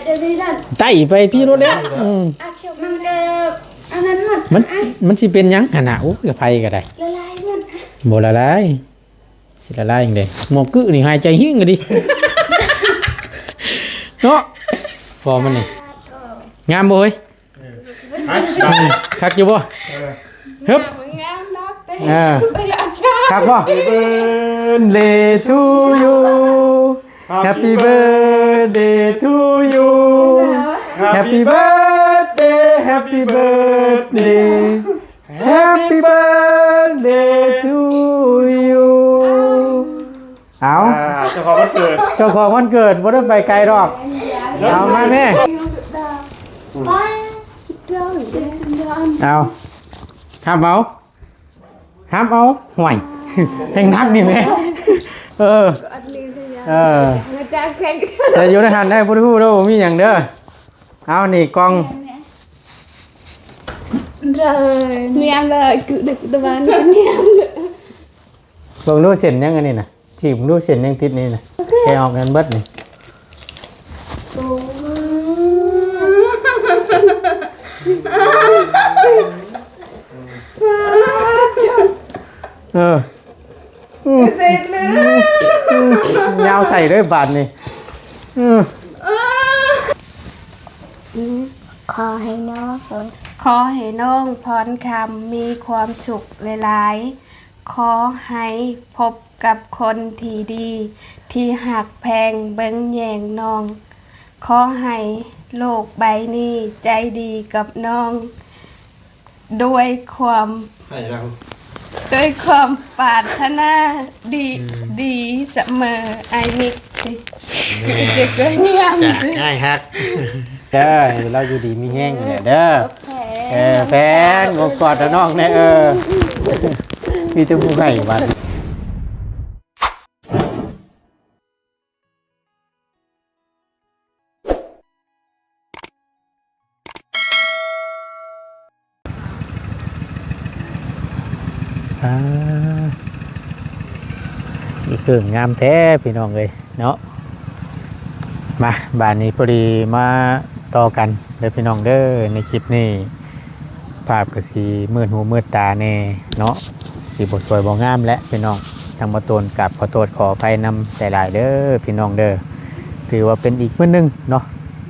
ໄຕ້ໄປພີ້ໂລດແຫຼະ. ອືມ ມັນກໍອັນນັ້ນໝົດ ມັນ ມັນຊິເປັນຫຍັງຫັ້ນນະ? ໂອ້ຍ ໄຟກໍໄດ້ ລະລາຍໝົດ ບໍ່ລະລາຍ. ຊິລະລາຍຈັ່ງໃດ? ໝໍກຶນີ້ຫາຍໃຈແຮງກະດີເນາະ. ພໍມັນນີ້ ງາມບໍ່ເຮີ້ຍ? ເອີ ອືມ ຄັກຢູ່ບໍ່? ເອີ ຮຶບ ງາມເນາະ. ເອີ ຄັກບໍ່? Happy birthday to you. Happy birthday to you. Happy birthday, happy birthday. Happy birthday to you. ເອົາ ອ່າ ເຈົ້າຂອງວັນເກີດ ເຈົ້າຂອງວັນເກີດບໍ່ໄດ້ໄປໄກດອກ. ເອົາມາແມ່ ເອົາ ຮັບເອົາ ຮັບເອົາ. ຫ້ວຍ ແຮງໜັກນີ້ແມ່. ເອີ ເອີ ແຕ່ຢູ່ໃນຫັ້ນໄດ້ ບໍ່ໄດ້ຮູ້ເດີວ່າມີຫຍັງເດີ. ເອົາ ນີ້ກ່ອງ ແນມເລີຍ ຄືເດັກຕະວັນແນມເລີຍ. ເບິ່ງດູເສັ້ນຫຍັງອັນນີ້ນະ? ຈີບເບິ່ງດູເສັ້ນຫຍັງຕິດນີ້ນະ? ແກະອອກນັ້ນເບິດນີ້. ໂອ້ ເອີ ເສດເລີຍ ຍາວໃສ່ເລີຍບາດນີ້. ເອີ ຂໍໃຫ້ນ້ອງ ຂໍໃຫ້ນ້ອງພອນຄຳມີຄວາມສຸກຫຼາຍໆ. ຂໍໃຫ້ພົບກັບຄົນທີ່ດີ ທີ່ຮັກແພງເບິ່ງແຍງນ້ອງ. ຂໍໃຫ້ໂລກໃບນີ້ໃຈດີກັບນ້ອງ ດ້ວຍຄວາມ ໃຫ້ເຮົາ ດ້ວຍຄວາມປາດຖະໜາດີ ອືມ ດີສະເໝີ ອ້າຍມິກ. ແມ່ນ ຈາກອ້າຍຮັກເດີ ໃຫ້ລາວຢູ່ດີມີແຮງນີ້ແຫຼະເດີ. ແພງ ເອີ ແພງ ໂອບກອດນ້ອງແດ່. ເອີ ມີແຕ່ຜູ້ໃຫ້ບັດ. ອ່າ ອີເກີງງາມແທ້ພີ່ນ້ອງເອີຍເນາະ. ມາ ບາດນີ້ພໍດີມາຕໍ່ກັນເດີພີ່ນ້ອງເດີ. ໃນຄລິບນີ້ພາບກໍຊິມືດຫູມືດຕາແດ່ເນາະ ຊິບໍ່ສວຍບໍ່ງາມແຫຼະພີ່ນ້ອງ. ທາງບ່າວໂຕນກາບຂໍໂທດຂໍອະໄພນຳຫຼາຍໆເດີພີ່ນ້ອງເດີ. ຖືວ່າເປັນອີກມື້ໜຶ່ງເນາະ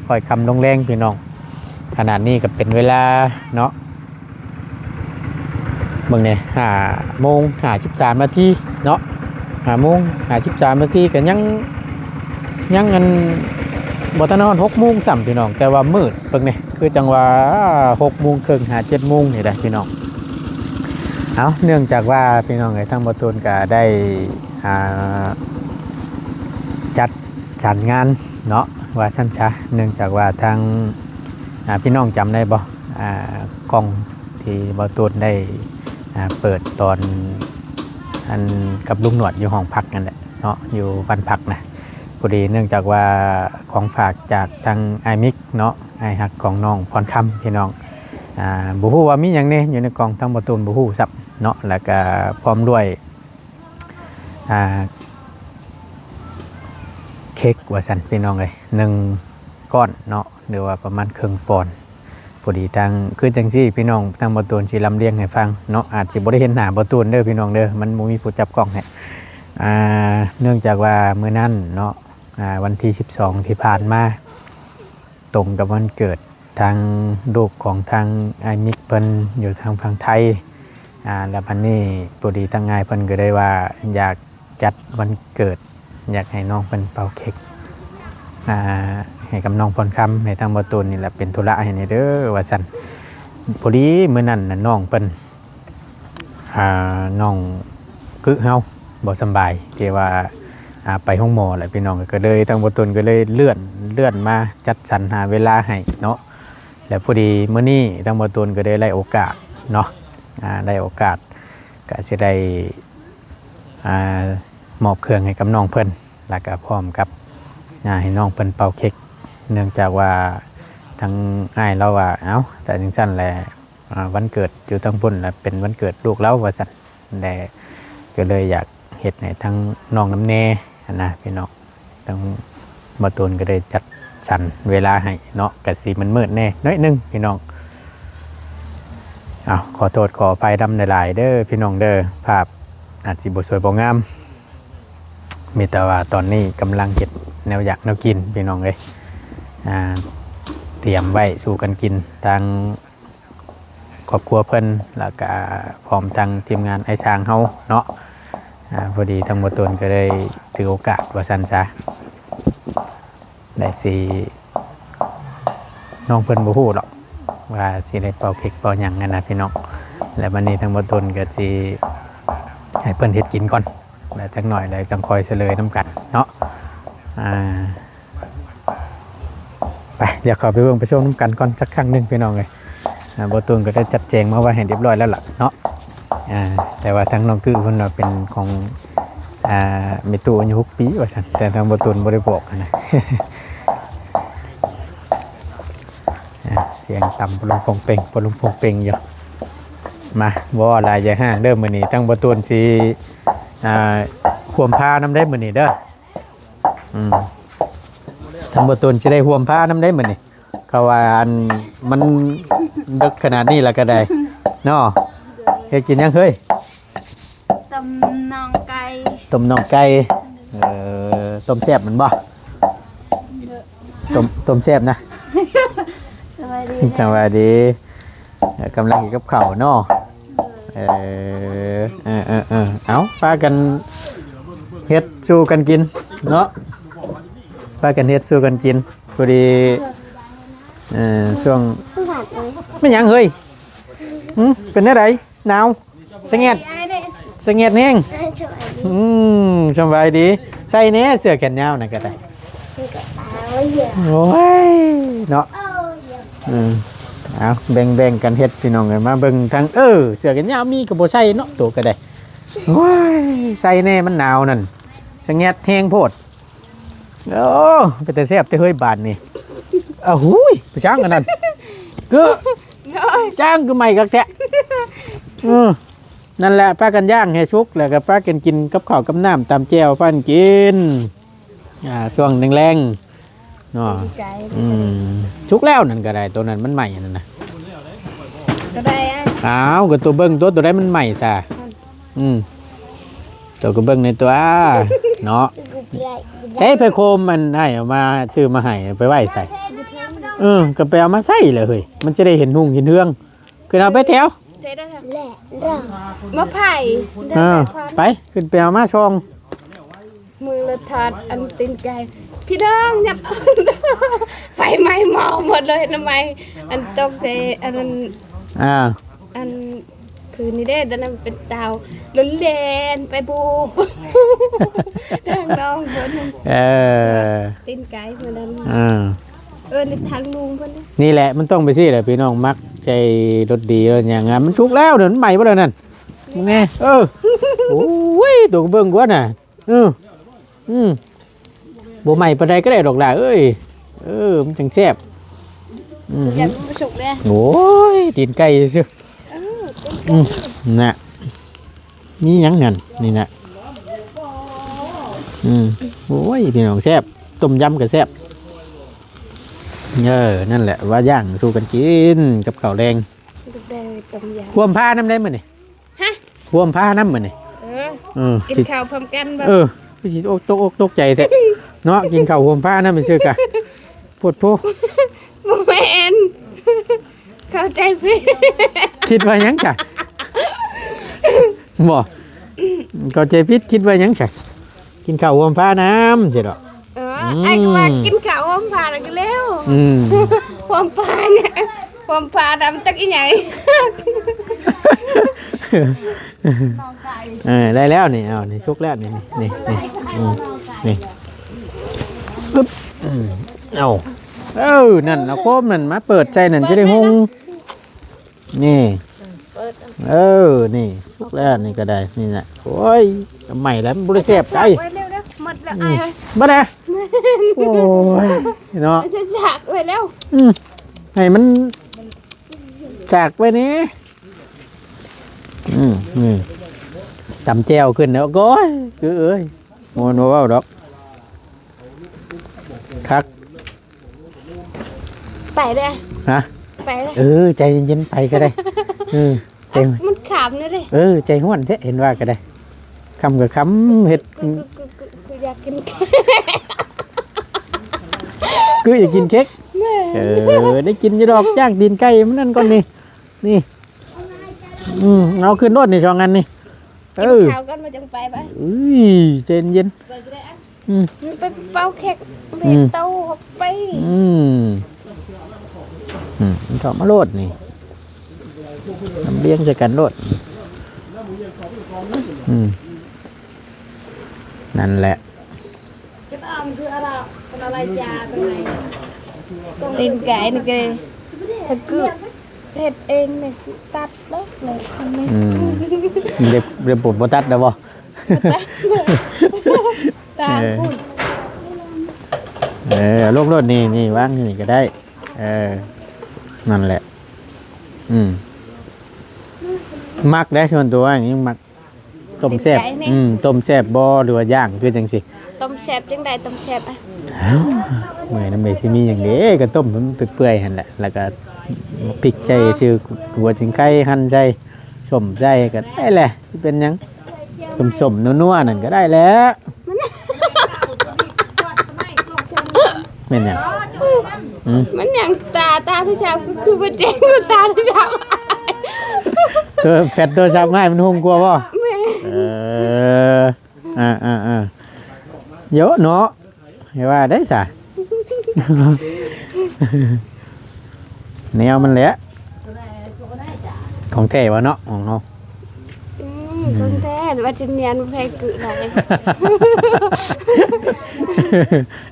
ຄ່ອຍຄ່ຳລົງແລງພີ່ນ້ອງ. ຂະນາດນີ້ກໍເປັນເວລາເນາະ ເບິ່ງແດ່ ຫ້າໂມງຫ້າສິບສາມນາທີເນາະ. ຫ້າໂມງຫ້າສິບສາມນາທີກໍຍັງ ຍັງອັນ ບໍ່ທັນຮອດຫົກໂມງຊ້ຳພີ່ນ້ອງ ແຕ່ວ່າມືດ. ເບິ່ງແດ່ ຄືຈັ່ງວ່າຫົກໂມງເຄິ່ງຫາເຈັດໂມງນີ້ແຫຼະພີ່ນ້ອງ. ເອົາ ເນື່ອງຈາກວ່າພີ່ນ້ອງເອີຍ ທາງບ່າວໂຕນກໍໄດ້ ອ່າ ຈັດສັນງານເນາະ ວ່າຊັ້ນຊະ. ເນື່ອງຈາກວ່າທາງ ອ່າ ພີ່ນ້ອງຈຳໄດ້ບໍ່ ອ່າ ກ້ອງທີ່ບ່າວໂຕນໄດ້ ອ່າ ເປີດຕອນ ອັນ ກັບລຸງໜວດຢູ່ຫ້ອງພັກນັ້ນແຫຼະເນາະ ຢູ່ບ້ານພັກນະ. ພໍດີເນື່ອງຈາກວ່າຂອງຝາກຈາກທາງອ້າຍມິກເນາະ ອ້າຍຮັກຂອງນ້ອງພອນຄຳພີ່ນ້ອງ. ອ່າ ບໍ່ຮູ້ວ່າມີຫຍັງແດ່ຢູ່ໃນກ່ອງ ທາງບ່າວໂຕນບໍ່ຮູ້ຊ້ຳເນາະ. ແລ້ວກະພ້ອມດ້ວຍ ອ່າ ເຄັກວ່າຊັ້ນພີ່ນ້ອງເອີຍ ໜຶ່ງກ້ອນເນາະ ຫຼືວ່າປະມານເຄິ່ງປອນ. ພໍດີທາງ ຄືຈັ່ງຊີ້ພີ່ນ້ອງ ທາງບ່າວໂຕນຊິລຳລຽງໃຫ້ຟັງເນາະ. ອາດຊິບໍ່ໄດ້ເຫັນໜ້າບ່າວໂຕນເດີພີ່ນ້ອງເດີ ມັນບໍ່ມີຜູ້ຈັບກ້ອງໃຫ້. ອ່າ ເນື່ອງຈາກວ່າມື້ນັ້ນເນາະ ອ່າ ວັນທີສິບສອງທີ່ຜ່ານມາ ຕົງກັບວັນເກີດທາງລູກຂອງທາງອ້າຍມິກເພິ່ນຢູ່ທາງຝັ່ງໄທ. ອ່າ ແລ້ວບັດນີ້ພໍດີທາງອ້າຍເພິ່ນກໍໄດ້ວ່າຢາກຈັດວັນເກີດ ຢາກໃຫ້ນ້ອງເພິ່ນເປົ່າເຄັກ ອ່າ ໃຫ້ກັບນ້ອງພອນຄຳ ໃຫ້ທາງບ່າວໂຕນນີ້ແຫຼະເປັນທຸລະໃຫ້ແດ່ເດີວ່າຊັ້ນ. ພໍດີມື້ນັ້ນນະນ້ອງເພິ່ນ ອ່າ ນ້ອງກຶເຮົາບໍ່ສຳບາຍ ທີ່ວ່າ ອ່າ ໄປໂຮງໝໍແຫຼະພີ່ນ້ອງ. ກໍເລີຍທາງບ່າວໂຕນກໍເລີຍເລື່ອນ ເລື່ອນມາຈັດສັນຫາເວລາໃຫ້ເນາະ. ແລ້ວພໍດີມື້ນີ້ທາງບ່າວໂຕນກໍໄດ້ ໄດ້ໂອກາດເນາະ ອ່າ ໄດ້ໂອກາດ ກໍຊິໄດ້ ອ່າ ມອບເຄື່ອງໃຫ້ກັບນ້ອງເພິ່ນ ແລ້ວກໍພ້ອມກັບ ອ່າ ໃຫ້ນ້ອງເພິ່ນເປົ່າເຄັກ. ເນື່ອງຈາກວ່າທາງອ້າຍລາວວ່າ ເອົ້າ ຖ້າຈັ່ງຊັ້ນແຫຼະ ອ່າ ວັນເກີດຢູ່ທາງພຸ້ນລະເປັນວັນເກີດລູກລາວວ່າຊັ້ນແຫຼະ ກໍເລີຍຢາກເຮັດໃຫ້ທາງນ້ອງນຳແດ່ຫັ້ນນະພີ່ນ້ອງ. ທາງບ່າວໂຕນກໍໄດ້ຈັດ ສັນເວລາໃຫ້ເນາະ ກະຊິມືດໆແດ່ໜ້ອຍໜຶ່ງພີ່ນ້ອງ. ເອົາ ຂໍໂທດຂໍອະໄພນຳຫຼາຍໆເດີພີ່ນ້ອງເດີ ພາບອາດຊິບໍ່ສວຍບໍ່ງາມ ມີແຕ່ວ່າຕອນນີ້ກຳລັງເຮັດແນວຢາກແນວກິນພີ່ນ້ອງເອີຍ ອ່າ ຕຽມໄວ້ສູ່ກັນກິນ ທາງຄອບຄົວເພິ່ນ ແລ້ວກະພ້ອມທັງທີມງານອ້າຍຊ້າງເຮົາເນາະ. ອ່າ ພໍດີທາງບໍ່ຕົນກໍໄດ້ຖືໂອກາດວ່າຊັ້ນຊະ ໄດ້ຊິ ນ້ອງເພິ່ນບໍ່ຮູ້ດອກວ່າຊິໄດ້ເປົ່າເຄັກເປົ່າຫຍັງຫັ້ນນະພີ່ນ້ອງ. ແລ້ວບັດນີ້ທາງບໍ່ຕົນກໍຊິໃຫ້ເພິ່ນເຮັດກິນກ່ອນ ແລ້ວຈັກໜ້ອຍແລ້ວຈັ່ງຄ່ອຍສະເຫຼີນຳກັນເນາະ. ອ່າ ໄປ ດຽວເຂົ້າໄປເບິ່ງໄປຊົມນຳກັນກ່ອນຈັກຄັ້ງໜຶ່ງພີ່ນ້ອງເອີຍ. ອ່າ ບໍ່ຕຸນກໍໄດ້ຈັດແຈງມາໄວ້ໃຫ້ຮຽບຮ້ອຍແລ້ວລະເນາະ. ອ່າ ແຕ່ວ່າທາງນ້ອງກື້ເພິ່ນວ່າເປັນຂອງ ອ່າ ແມ່ຕູ້ອາຍຸຫົກປີວ່າຊັ້ນ ແຕ່ທາງບໍ່ຕຸນບໍ່ໄດ້ບອກຫັ້ນນະ. ອ່າ ສຽງຕຳປະລຸງໂປ່ງເປ່ງ ປະລຸງໂປ່ງເປ່ງຢູ່. ມາ ບໍ່ຫຼາຍຢ່າຫ້າງເດີ ມື້ນີ້ທາງບໍ່ຕຸນຊິ ອ່າ ຮ່ວມພານຳເດ້ມື້ນີ້ເດີ. ອືມ ທາງບໍ່ຕຸນຊິໄດ້ຮ່ວມພານຳໄດ້ມື້ນີ້ ເຂົາວ່າອັນ ມັນດຶກຂະໜາດນີ້ລະກະໄດ້ເນາະ. ເຮັດກິນຫຍັງເຮີ້ຍ? ຕົ້ມໜອງໄກ່ ຕົ້ມໜອງໄກ່. ເອີ ຕົ້ມແຊບແມ່ນບໍ່? ຕົ້ມ ຕົ້ມແຊບນະ. ສະບາຍດີ ສະບາຍດີ. ເອີ ກຳລັງເຮັດກັບເຂົ້າເນາະ. ເອີ ເອີ ເອີ ເອີ ເອົາ ພາກັນເຮັດສູ່ກັນກິນເນາະ ພາກັນເຮັດສູ່ກັນກິນ. ພໍດີ ເອີ ຊ່ວງ ແມ່ນຫຍັງເຮີ້ຍ? ຫື ເປັນແນວໃດ? ໜາວ ສະແງດ ສະແງດແຮງ. ອືມ ສະບາຍດີ. ໃສ່ແດ່ເສື້ອແຂນຍາວນັ້ນກໍໄດ້. ໂອ້ຍ ເນາະ. ເອີ ເອົາ ແບ່ງໆກັນເຮັດພີ່ນ້ອງເອີຍ. ມາເບິ່ງທາງ ເອີ ເສື້ອແຂນຍາວມີກໍບໍ່ໃສ່ເນາະ ໂຕກໍໄດ້. ໂອ້ຍ ໃສ່ແດ່ ມັນໜາວນັ້ນ ສະແງດແຮງໂພດ. ໂອ້ ເປັນຕາແຊບແທ້ເຮີ້ຍບາດນີ້. ອ້າ ຫູຍ ໄປຊ່າງອັນນັ້ນ ຄື ໂອ້ຍ ຊ່າງຄືໃໝ່ຄັກແທ້. ເອີ ນັ້ນແຫຼະ ພາກັນຍ່າງໃຫ້ສຸກ ແລ້ວກໍພາກັນກິນກັບເຂົ້າກັບນ້ຳ ຕຳແຈ່ວ ພາກັນກິນ ອ່າ ຊ່ວງແລງໆເນາະ. ອືມ ສຸກແລ້ວນັ້ນກໍໄດ້ ໂຕນັ້ນມັນໃໝ່ອັນນັ້ນນະ ກໍໄດ້. ອ້າວ ກໍໂຕເບິ່ງໂຕ ໂຕໃດມັນໃໝ່ຊະ. ອືມ ໂຕກໍເບິ່ງໃນຕົວເນາະ. ໃຊ້ຜ້າໂຄມ ອັນອ້າຍເອົາມາ ຊື້ມາໃຫ້ ໄປໄວ້ໃສ? ເອີ ກໍໄປເອົາມາໃສ່ແຫຼະເຮີ້ຍ ມັນຈະໄດ້ເຫັນຮຸ່ງເຫັນເຮືອງ. ຂຶ້ນເອົາໄປແຖວ ມາໃຜ ເອີ ໄປ ຂຶ້ນໄປເອົາມາຊ່ອງ. ມືລະທາດອັນຕີນໄກ່ ພີ່ນ້ອງ ຍັບ ໄຟໄໝ້ໝໍ້ໝົດເລີຍ ນ້ຳໄໝ້ ອັນຕົກແຕ່ອັນນັ້ນ ອ່າ ອັນຄືນນີ້ເດ້ ຕອນນັ້ນເປັນເຕົາ ລົນແລ່ນໄປບູບ ທາງນ້ອງເພິ່ນ ເອີ ຕີນໄກ່ມື້ນັ້ນ ອ່າ ເອີ ທາງລຸງເພິ່ນ. ນີ້ແຫຼະ ມັນຕ້ອງໄປຊີ້ແຫຼະ ພີ່ນ້ອງມັກໃຈລົດດີລົດຫຍັງ ມັນສຸກແລ້ວ ມັນໃໝ່ບໍ່ແລ້ວນັ້ນ ເບິ່ງແນ່. ເອີ ໂອ້ຍ ໂຕກໍເບິ່ງກ່ອນນະ. ເອີ ອືມ ບໍ່ໃໝ່ປານໃດກໍໄດ້ດອກຫຼ້າເອີຍ. ເອີ ມັນຈັ່ງແຊບ. ອືມ ຍັງບໍ່ສຸກເດ້. ໂອ້ຍ ຕີນໄກ່ຊື່ໆ. ເອີ ຕີນໄກ່. ອືມ ນະ ມີຫຍັງຫັ້ນ ນີ້ນະ. ອືມ ໂອ້ຍ ພີ່ນ້ອງ ແຊບ ຕົ້ມຢຳກໍແຊບ. ເອີ ນັ້ນແຫຼະ ວ່າຍ່າງສູ່ກັນກິນກັບເຂົ້າແລງ. ໄດ້ຕົ້ມຢຳ ຮ່ວມພານຳໄດ້ມື້ນີ້. ຮະ ຮ່ວມພານຳມື້ນີ້. ເອີ ເອີ ກິນເຂົ້າພ້ອມກັນບໍ່? ເອີ ຄືຊິຕົກອົກຕົກໃຈແທ້ເນາະ ກິນເຂົ້າຮ່ວມພານຳຊື່ກະ ໂພດໂພ. ບໍ່ແມ່ນ ເຂົ້າໃຈຜິດ. ຄິດວ່າຫຍັງຈະ ບໍ່ ເຂົ້າໃຈຜິດ ຄິດວ່າຫຍັງຈະ ກິນເຂົ້າຮ່ວມພານຳຊີ້ດອກ. ເອີ ອືມ ອ້າຍກໍວ່າກິນເຂົ້າຮ່ວມພານຳກັນແລ້ວ. ອືມ ຮ່ວມພານ ຮ່ວມພານຳຈັກອີຫຍັງ. ເອີ ໄດ້ແລ້ວນີ້ ເອົາ ນີ້ສຸກແລ້ວນີ້ ນີ້ ນີ້ ນີ້ ອືມ ນີ້ ອຶບ ອືມ ເອົາ ເອີ ນັ້ນ ເອົາໂຄມນັ້ນມາເປີດໃສ່ນັ້ນ ຈະໄດ້ຫຸ່ງ ນີ້ ເອີ ນີ້ ສຸກແລ້ວນີ້ກໍໄດ້ ນີ້ນະ. ໂອ້ຍ ໃໝ່ແລ້ວ ມັນບໍ່ໄດ້ແຊບໃດ໋. ໝົດແລ້ວ ອືມ ອ້າຍເອີຍ ບໍ່ໄດ້. ໂອ້ຍ ເນາະ ຈະຈາກໄວ້ແລ້ວ. ອືມ ໃຫ້ມັນຈາກໄວ້ແດ່. ອືມ ນີ້ ຕຳແຈ່ວຂຶ້ນແລ້ວ ໂອ້ຍ ຄືເອີຍ ບໍ່ ບໍ່ເວົ້າດອກ ຄັກ. ໄປເດີ້ ຮະ ໄປເດີ້. ເອີ ໃຈເຢັນໆ ໄປກໍໄດ້. ເອີ ໃຈ ມັນຂາມນີ້ເດ້. ເອີ ໃຈຮ້ອນແທ້ ເຫັນວ່າກໍໄດ້. ຄ່ຳກໍຄ່ຳ ເຮັດ ຄື ຄື ຄື ຄືຢາກກິນເຄັກ ຄືຢາກກິນເຄັກ. ແມ່ນ. ເອີ ໄດ້ກິນຢູ່ດອກ ຍ່າງຕີນໄກ່ມັນນັ້ນກ່ອນນີ້. ນີ້ ອືມ ເອົາຂຶ້ນໂລດນີ້ ສອງອັນນີ້. ເອີ ກິນເຂົ້າກ່ອນ ມາຈັ່ງໄປໄປ. ເອີຍ ໃຈເຢັນ. ໄປກໍໄດ້ ອືມ ໄປເປົ່າແຂກ ອືມ ເວກເຕົາອອກໄປ. ອືມ ອືມ ເຂົ້າມາໂລດນີ້ ລຳລຽງໃສ່ກັນໂລດ. ອືມ ນັ້ນແຫຼະ. ຕີນໄກ່ນີ້ກໍ ຖ້າຄືເຮັດເອງນີ້ ຕັດເລີຍ ອືມ ເລັບ ເລັບບໍ່ຕັດແລ້ວບໍ່? ຕາງພຸ້ນ. ເອີ ເອີ ເອົາລົງໂລດນີ້ ນີ້ວາງຢູ່ນີ້ກໍໄດ້. ເອີ ນັ້ນແຫຼະ. ອືມ ມັກເດ້ ສ່ວນຕົວຍັງມັກ ຕົ້ມແຊບ. ອືມ ຕົ້ມແຊບບໍ່ ຫຼືວ່າຍ່າງ ຄືຈັ່ງຊີ້? ຕົ້ມແຊບຈັ່ງໃດ? ຕົ້ມແຊບ ເມື່ອຍນຳເດ ຊິມີຫຍັງເດ ກໍຕົ້ມໃຫ້ມັນເປື່ອຍໆ ຫັ້ນແຫຼະ ແລ້ວກໍພິກໃສ່ ຊື່ ຫົວສີໄຄ ຫັ່ນໃສ່ ສົ້ມໃສ່ ກໍໄດ້ແຫຼະ. ຊິເປັນຫຍັງ ສົ້ມໆ ນົວໆ ນັ້ນກໍໄດ້ແຫຼະ. ແມ່ນຫຍັງ? ອືມ ມັນຫຍັງ? ຕາ ຕາໂທລະສັບຄືບໍ່ແຈ້ງ ຕາໂທລະສັບ ໂທ ແພັດໂທລະສັບໃຫ້ມັນຮຸ່ງກວ່າບໍ່? ແມ່ນ. ເອີ ອ່າໆ ໂຍະເນາະ ໃຫ້ວ່າໄດ້ສະ ແນວມັນແຫຼະ. ຂອງແທ້ວະເນາະ ຂອງເຮົາ. ອືມ ອືມ ຂອງແທ້ ວ່າຈະນຽນແພງກຶຫຼາຍ.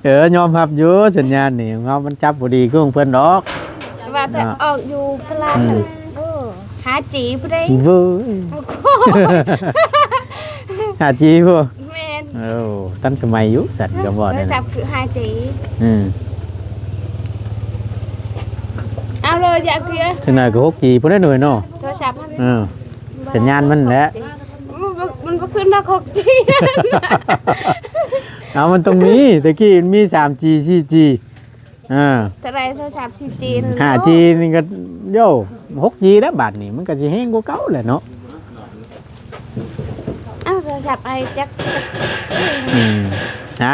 ເອີ ຍອມຮັບຢູ່ ສັນຍານນີ້ຂອງເຮົາມັນຈັບບໍ່ດີຄືຂອງເພິ່ນດອກ. ວ່າແຕ່ ເນາະ ອອກຢູ່ພະລານ ອືມ ໂອ້ ຫ້າຈີ ພຸ້ນເດ້. ເວີຍ ໂອ້ໂຫ ຫ້າຈີ ພຸ້ນ. ແມ່ນ. ໂອ້ ທັນສະໄໝຢູ່ ສັນ ກໍບໍ່ ໂທລະສັບຄືຫ້າຈີ. ອືມ ເອົາເລີຍ ຢາກເຄືອ ຈັ່ງໃດກໍຫົກຈີ ພຸ້ນເດ້ ໜ່ວຍເນາະ ໂທລະສັບຫັ້ນ. ເອີ ສັນຍານມັນແຫຼະ ມັນບໍ່ ມັນບໍ່ຂຶ້ນດອກຫົກຈີ. ເອົາ ມັນຕ້ອງມີ ແຕ່ກີ້ມັນມີສາມຈີ ສີ່ຈີ. ອ່າ ເທົ່າໃດ? ໂທລະສັບສີ່ຈີ ຫ້າຈີນີ້ກໍ ໂຢ ຫົກຈີແລ້ວ ບາດນີ້ມັນກໍຊິແຮງກວ່າເກົ່າແຫຼະເນາະ. ອ້າວ ໂທລະສັບອ້າຍຈັກ ຈັກຈີ. ອືມ ຮະ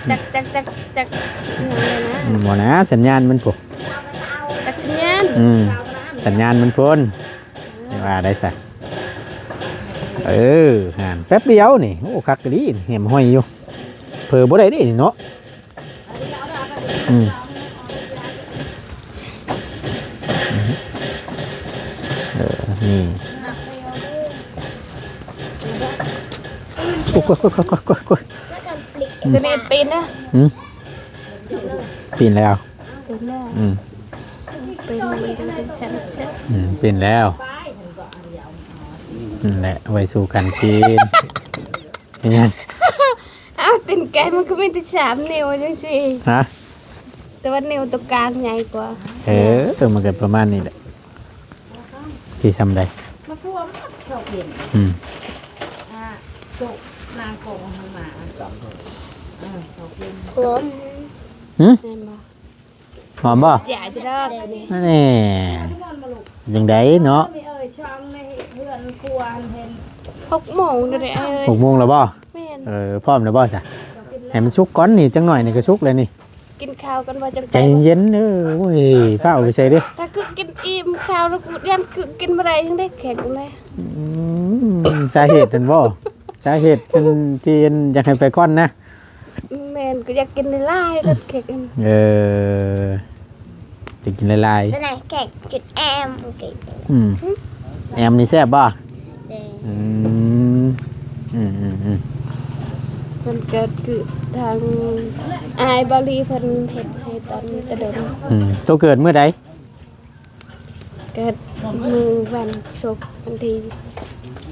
ຈັກ ຈັກ ຈັກ ຈັກ ອີຫຍັງນະ? ອືມ ບໍ່ນະ ສັນຍານມັນພຸ້ນ ຈັກສັນຍານ. ອືມ ສັນຍານມັນພຸ້ນ. ວ່າໄດ້ຊະ. ເອີ ຫັ້ນ ແປັບດຽວນີ້. ໂອ້ ຄັກອີ່ຫຼີ ແຮມຫ້ອຍຢູ່ ເຜີບໍ່ໄດ້ເດ້ນີ້ເນາະ. ອືມ ເອີ ນີ້ ໂອ້ຍ ໂອ້ຍ ໂອ້ຍ ໂອ້ຍ ໂອ້ຍ ໂອ້ຍ ຕົວນີ້ປີນນະ. ຫືມ ປີນແລ້ວ ປີນແລ້ວ. ອືມ ປີນແລ້ວ ປີນແລ້ວ. ອືມ ປີນແລ້ວ. ນັ້ນແຫຼະ ໄວ້ສູ່ກັນກິນ. ເປັນຫຍັງ? ອ້າວ ຕີນໄກ່ມັນກໍມີແຕ່ສາມນິ້ວຈັ່ງຊີ້. ຮະ? ແຕ່ວ່ານິ້ວຕົວກາງໃຫຍ່ກວ່າ. ເອີ ມັນກໍປະມານນີ້ແຫຼະ ທີ່ສ່ຳໃດ. ມາພວມເຂົ້າເປັນ ອືມ ອ່າ ໂຕະນາງໂກງມາ ເອີ ເຂົ້າເປັນ ພວມ. ຫືມ? ແມ່ນບໍ່? ຫອມບໍ່? ແຈ່ວຢູ່ດອກນີ້. ແນ່ ຈັ່ງໃດເນາະ? ຫົກໂມງແລ້ວເດ້. ຫົກໂມງແລ້ວບໍ່? ແມ່ນ. ເອີ ພ້ອມແລ້ວບໍ່ຊະ? ໃຫ້ມັນສຸກກ່ອນນີ້ ຈັກໜ້ອຍນີ້ກໍສຸກແລ້ວນີ້. ກິນເຂົ້າກ່ອນບໍ່? ຈັ່ງ ໃຈເຢັນເດີ. ໂອ້ຍ ຟ້າວໄປໃສເດ້. ຖ້າຄືກິນອີ່ມເຂົ້າແລ້ວ ຢ້ານຄືກິນບໍ່ໄດ້ ຍັງໄດ້ແຂກຢູ່ເດ້. ອືມ ສາເຫດນັ້ນບໍ່? ສາເຫດອັນທີ່ອັນຢາກໃຫ້ໄປກ່ອນນະ? ແມ່ນ ກໍຢາກກິນຫຼາຍໆ ລົດເຄັກ. ເອີ ຈະກິນຫຼາຍໆ ແຂກກິນແອມ. ອືມ ແອມນີ້ແຊບບໍ່? ແຊບ. ອືມ ອືມໆໆ ມັນເກີດຄືທາງອ້າຍບາລີເພິ່ນເຮັດໃຫ້ຕອນແຕ່ດົນ. ອືມ ໂຕເກີດມື້ໃດ? ເກີດມື້ວັນສຸກ ວັນທີ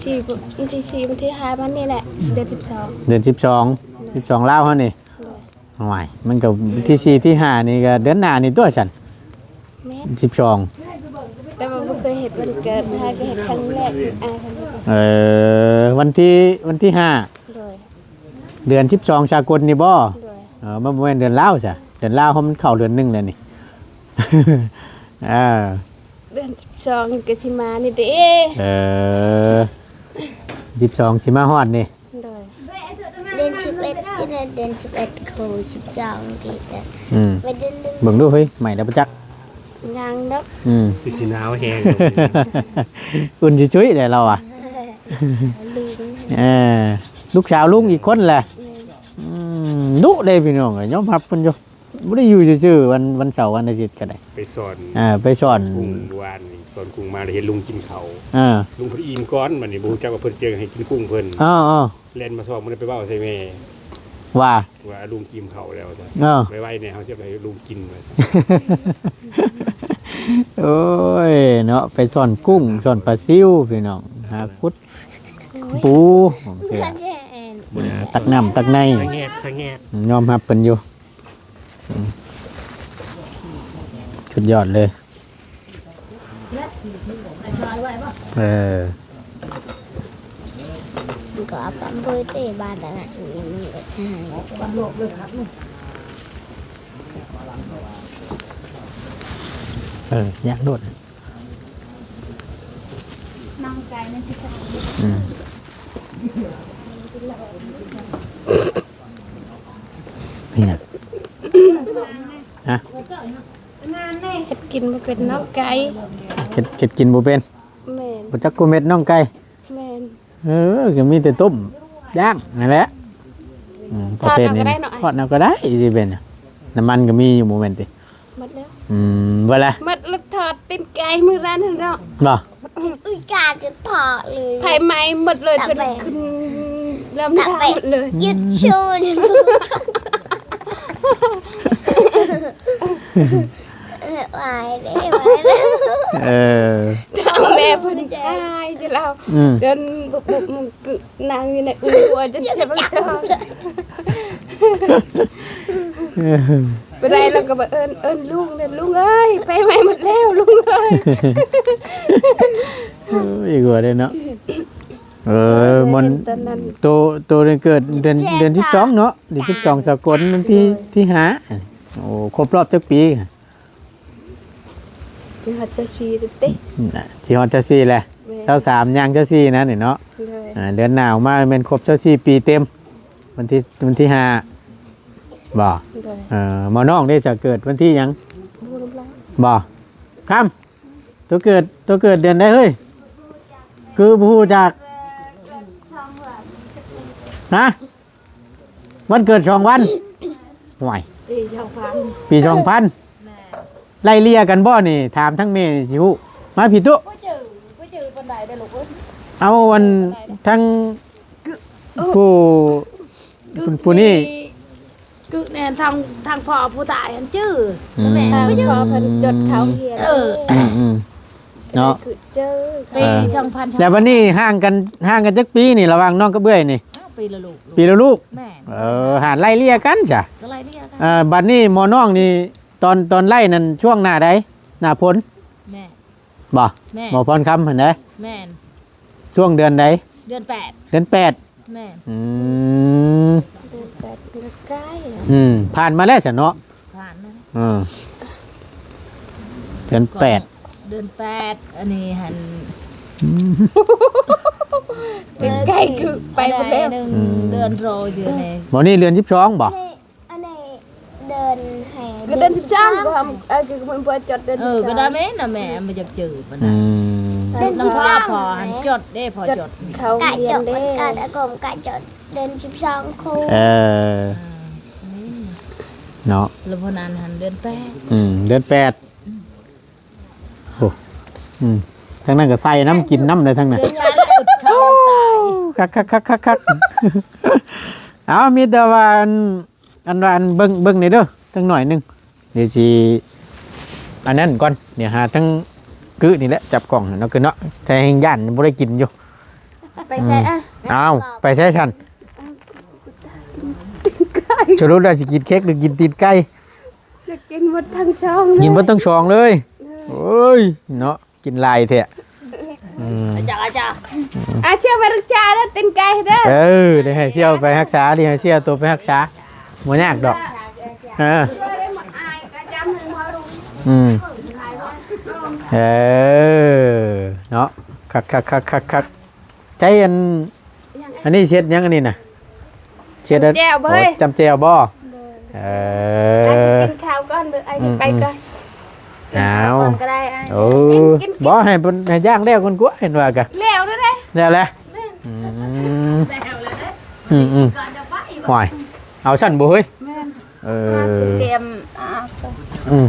ສີ່ ວັນທີສີ່ ວັນທີຫ້າ ວັນນີ້ແຫຼະ ເດືອນສິບສອງ. ເດືອນສິບສອງ ສິບສອງລາວເຮົານີ້. ໂດຍ. ໂອ້ຍ ມັນກໍທີສີ່ ທີຫ້ານີ້ກໍເດືອນໜ້ານີ້ຕົວະຊັ້ນ. ແມ່ນ. ສິບສອງ ແຕ່ວ່າບໍ່ເຄີຍເຮັດວັນເກີດ ຫາກໍເຮັດຄັ້ງແລກ. ເອີ ວັນທີ ວັນທີຫ້າ. ໂດຍ. ເດືອນສິບສອງສາກົນນີ້ບໍ່? ໂດຍ. ເອີ ມັນບໍ່ແມ່ນເດືອນລາວຊະ ເດືອນລາວເຮົາມັນເຂົ້າເດືອນໜຶ່ງແລ້ວນີ້. ເອີ ເດືອນສິບສອງກໍຊິມານີ້ເດ້. ເອີ ສິບສອງຊິມາຮອດນີ້. ໂດຍ ເດືອນສິບເອັດ ເດືອນສິບເອັດ ໂຄ ສິບສອງ ອືມ ໄປເດືອນໜຶ່ງ ເບິ່ງດູເຮີ້ຍ ໄໝ້ແລ້ວບໍ່ຈັກ ຍັງດອກ. ອືມ ຄືຊິໜາວແຮງ ອຸ່ນຊຸຍໆ ແຫຼະລາວອະ. ເອີ ລູກສາວລຸງອີກຄົນແຫຼະ. ອືມ ດຸເດ້ພີ່ນ້ອງເອີຍ ຍອມຮັບເພິ່ນຢູ່. ບໍ່ໄດ້ຢູ່ຊື່ໆ ວັນ ວັນເສົາວັນອາທິດກໍໄດ້ ໄປສອນ ເອີ ໄປສອນກຸ້ງ ມື້ວານນີ້ສອນກຸ້ງມາ ໄດ້ເຫັນລຸງກິນເຂົ້າ. ເອີ ລຸງເພິ່ນອີ່ມກ່ອນ ບັດນີ້ບໍ່ຮູ້ຈັກວ່າເພິ່ນຈະໃຫ້ກິນກຸ້ງເພິ່ນ. ເອີໆ ແລ່ນມາຊອກ ບໍ່ໄດ້ໄປເວົ້າໃສ່ແມ່ ວ່າ ວ່າລຸງກິນເຂົ້າແລ້ວວ່າຊັ້ນ. ເອີ ໄວໆແດ່ ເຮົາຊິເອົາໃຫ້ລຸງກິນວ່າ. ໂອ້ຍເນາະ ໄປສອນກຸ້ງ ສອນປາຊິວພີ່ນ້ອງ ຫາຂຸດປູ ເອີ ຕັກນ້ຳຕັກໃນ ສະແງດ ສະແງດ ຍອມຮັບເພິ່ນຢູ່. ອືມ ສຸດຍອດເລີຍ. ເອີ ມັນກໍເອົາປຳເບີເຕະບານນັ້ນນະ ມັນກໍໃຊ່ ເອີ ຢາກໂດດ ນ້ອງໄກ່ມັນຊິ ອືມ ເຮັດຫຍັງ? ຮະ? ເຮັດກິນບໍ່ເປັນນ້ອງໄກ່. ເຮັດ ເຮັດກິນບໍ່ເປັນ? ແມ່ນ. ບໍ່ຈັກກົວເມັດນ້ອງໄກ່? ແມ່ນ. ເອີ ກໍມີແຕ່ຕົ້ມຍ່າງນັ້ນແຫຼະ. ອືມ ປະເພດນີ້ ທອດເອົາກໍໄດ້ເນາະ ທອດເອົາກໍໄດ້ ຊິເປັນ ນ້ຳມັນກໍມີຢູ່ບໍ່ແມ່ນຕິ? ໝົດແລ້ວ. ອືມ ເວລາ ໝົດແລ້ວ ທອດຕີນໄກ່ມື້ນັ້ນເນາະ. ບໍ່? ອຸ້ຍ ກາຈະຖອດເລີຍ ໄຟໄໝ້ໝົດເລີຍ ເພິ່ນຂຶ້ນລຳທາງໝົດເລີຍ. ຢຸດຊຸນ ວາຍເດ້ ວາຍເດ້. ເອີ ທາງແມ່ເພິ່ນອາຍຢູ່ລາວ. ອືມ ເດີນບຸບໆ ນາງຢູ່ໃນອຸ້ງຫົວຈົນເຈັບປາກຕອນ ບໍ່ໄດ້ ລາວກໍບໍ່ເອີ້ນ ເອີ້ນລຸງເດີ ລຸງເອີຍ ໄຟໄໝ້ໝົດແລ້ວລຸງເອີຍ. ເອີ ອີກວ່າເດ້ເນາະ. ເອີ ມັນ ໂຕ ໂຕເດືອນເກີດເດືອນ ເດືອນສິບສອງເນາະ ເດືອນສິບສອງສາກົນ ວັນທີ ທີຫ້າ. ໂອ້ ຄົບຮອບຈັກປີ? ຊິຮອດຊາວສີ່ຕິ ນະ ຊິຮອດຊາວສີ່ແຫຼະ. ແມ່ນ ຊາວສາມຍ່າງຊາວສີ່ນັ້ນນີ້ເນາະ. ໂດຍ ອ່າ ເດືອນໜ້າມາແມ່ນຄົບຊາວສີ່ປີເຕັມ ວັນທີ ວັນທີຫ້າບໍ່? ໂດຍ ເອີ ໝໍນ້ອງເດ້ ຈະເກີດວັນທີຫຍັງ? ບໍ່ຮູ້ນຳລາວ. ບໍ່? ຄຳ ໂຕເກີດ ໂຕເກີດເດືອນໃດເຮີ້ຍ? ຄືບໍ່ຮູ້ຈັກ? ຮະ? ວັນເກີດສອງວັນ. ໂອ້ຍ ປີສອງພັນ ປີສອງພັນ. ແມ່ນ ໄລ່ເລ່ຍກັນບໍ່ນີ້? ຖາມທັງແມ່ຊິຮູ້. ມາພີ້ຕຸ ບໍ່ຈື່ ບໍ່ຈື່ປານໃດເດີລູກເອີຍ. ເອົາ ອັນ ທັງ ຜູ້ ຜູ້ ຜູ້ນີ້ ຄືແມ່ນທາງ ທາງພໍ່ຜູ້ຕາຍຫັ້ນຈື່. ອືມ ແມ່ ທາງພໍ່ເພິ່ນຈົດເຂົ້າຮຽນ. ເອີ ອືມໆ ເນາະ ຄືຈື່ ປີ ອ່າ ສອງພັນ. ແລ້ວບັດນີ້ຫ່າງກັນ ຫ່າງກັນຈັກປີນີ້ ລະຫວ່າງນ້ອງກັບເອື້ອຍນີ້? ອ້າວ ປີລະລູກ ປີລະລູກ. ແມ່ນ ເອີ ຫາໄລ່ເລ່ຍກັນຊະ ກໍໄລ່ເລ່ຍກັນ. ເອີ ບັດນີ້ໝໍນ້ອງນີ້ ຕອນ ຕອນໄລ່ນັ້ນຊ່ວງໜ້າໃດ? ໜ້າຝົນ. ແມ່ນ ບໍ່? ແມ່ນ ໝໍພອນຄຳຫັ້ນເດ້. ແມ່ນ ຊ່ວງເດືອນໃດ? ເດືອນແປດ ເດືອນແປດ. ແມ່ນ ອືມ ເດືອນແປດ ເດືອນໃກ້. ອືມ ຜ່ານມາແລ້ວຊະເນາະ. ຜ່ານມາ ເອີ ເດືອນແປດ ເດືອນແປດ ອັນນີ້ຫັ້ນ ອືມ ເດືອນໃກ້ຄືໄປໝົດແລ້ວ. ອືມ ເດືອນໂຕຢູ່ນີ້ ບໍ່ນີ້ເດືອນສິບສອງບໍ່? ອັນນີ້ເດືອນໃຫ້ ກໍເດືອນສິບສອງ ກໍ ເອີ ຄືມັນບໍ່ຈົດເດືອນ ເອີ ສິບສອງ ກໍໄດ້ແມ່ນນະ ແມ່ບໍ່ຢາກຈື່ປານໃດ. ອືມ ເດືອນສິບສອງ ພໍ່ຫັ້ນຈົດເດ້ ພໍ່ຈົດ ເຂົາກະຈົດເດ້ ມັນກະ ອາກົມກະຈົດເດືອນສິບສອງຄູ່. ເອີ ເນາະ ແລ້ວຜູ້ນັ້ນຫັ້ນເດືອນແປດ. ອືມ ເດືອນແປດ. ໂອ້ ອືມ ທາງນັ້ນກໍໃສ່ນ້ຳກິນນ້ຳເດ້ ທາງນັ້ນ. ຄັກໆໆໆໆ. ເອົາ ມີແຕ່ວ່າ ອັນ ອັນວ່າ ອັນ ເບິ່ງ ເບິ່ງແດ່ເດີ ຈັກໜ້ອຍໜຶ່ງ ດຽວຊິ ອັນນັ້ນກ່ອນ ດຽວຫາທັງກຶນີ້ແຫຼະ ຈັບກ້ອງເນາະ ຄືເນາະ ແທ້ແຮງຢ້ານບໍ່ໄດ້ກິນຢູ່. ໄປໃສ ອືມ ອະ? ອ້າວ ໄປໃສຊັ້ນ? ສະຫຼຸບແລ້ວຊິກິນເຄັກ ຫຼື ກິນຕີນໄກ່? ຢາກກິນໝົດທັງຊ່ອງເລີຍ ກິນໝົດທັງຊ່ອງເລີຍ. ໂອ້ຍ ເນາະ ກິນຫຼາຍແທ້. ອືມ ອາຈານ ອາຈານ ອາເຊຍໄປຮັກສາເດີ ຕີນໄກ່ເດີ. ເອີ ໄດ້ໃຫ້ເຊຍໄປຮັກສາ ໄດ້ໃຫ້ເຊຍໂຕໄປຮັກສາ ບໍ່ຍາກດອກ. ເອີ ອາຈານ ໃຫ້ໝໍລຸງ ອືມ ເອີ ເນາະ ຄັກໆໆໆ ໃຊ້ອັນ ອັນນີ້ເຊັດຫຍັງອັນນີ້ນະ? ເຊັດ ຈ້ຳແຈ່ວເວີຍ ໂອ້ ຈ້ຳແຈ່ວບໍ່? ໂດຍ ເອີ ອ້າຍຈະກິນຂ້າວກ່ອນເດີ້ ອ້າຍ ອືມ ໄປກ່ອນ ອືມ ກິນຂ້າວກ່ອນກໍໄດ້ອ້າຍ ໂອ້ ກິນ ກິນ ກິນ ບໍ່ ໃຫ້ເພິ່ນ ໃຫ້ຍ່າງແລ້ວກ່ອນກວ່າ ເຫັນວ່າກະ ແລ້ວແລ້ວເດ້ ແລ້ວແຫຼະ ແມ່ນ ອືມ ແລ້ວແລ້ວເດ້ ອືມໆ ກ່ອນຈະໄປ ໂອ້ຍ ເອົາຊັ້ນບໍ່ເຮີ້ຍ? ແມ່ນ ເອີ ມາກິນຕຽມ ອ່າ ອືມ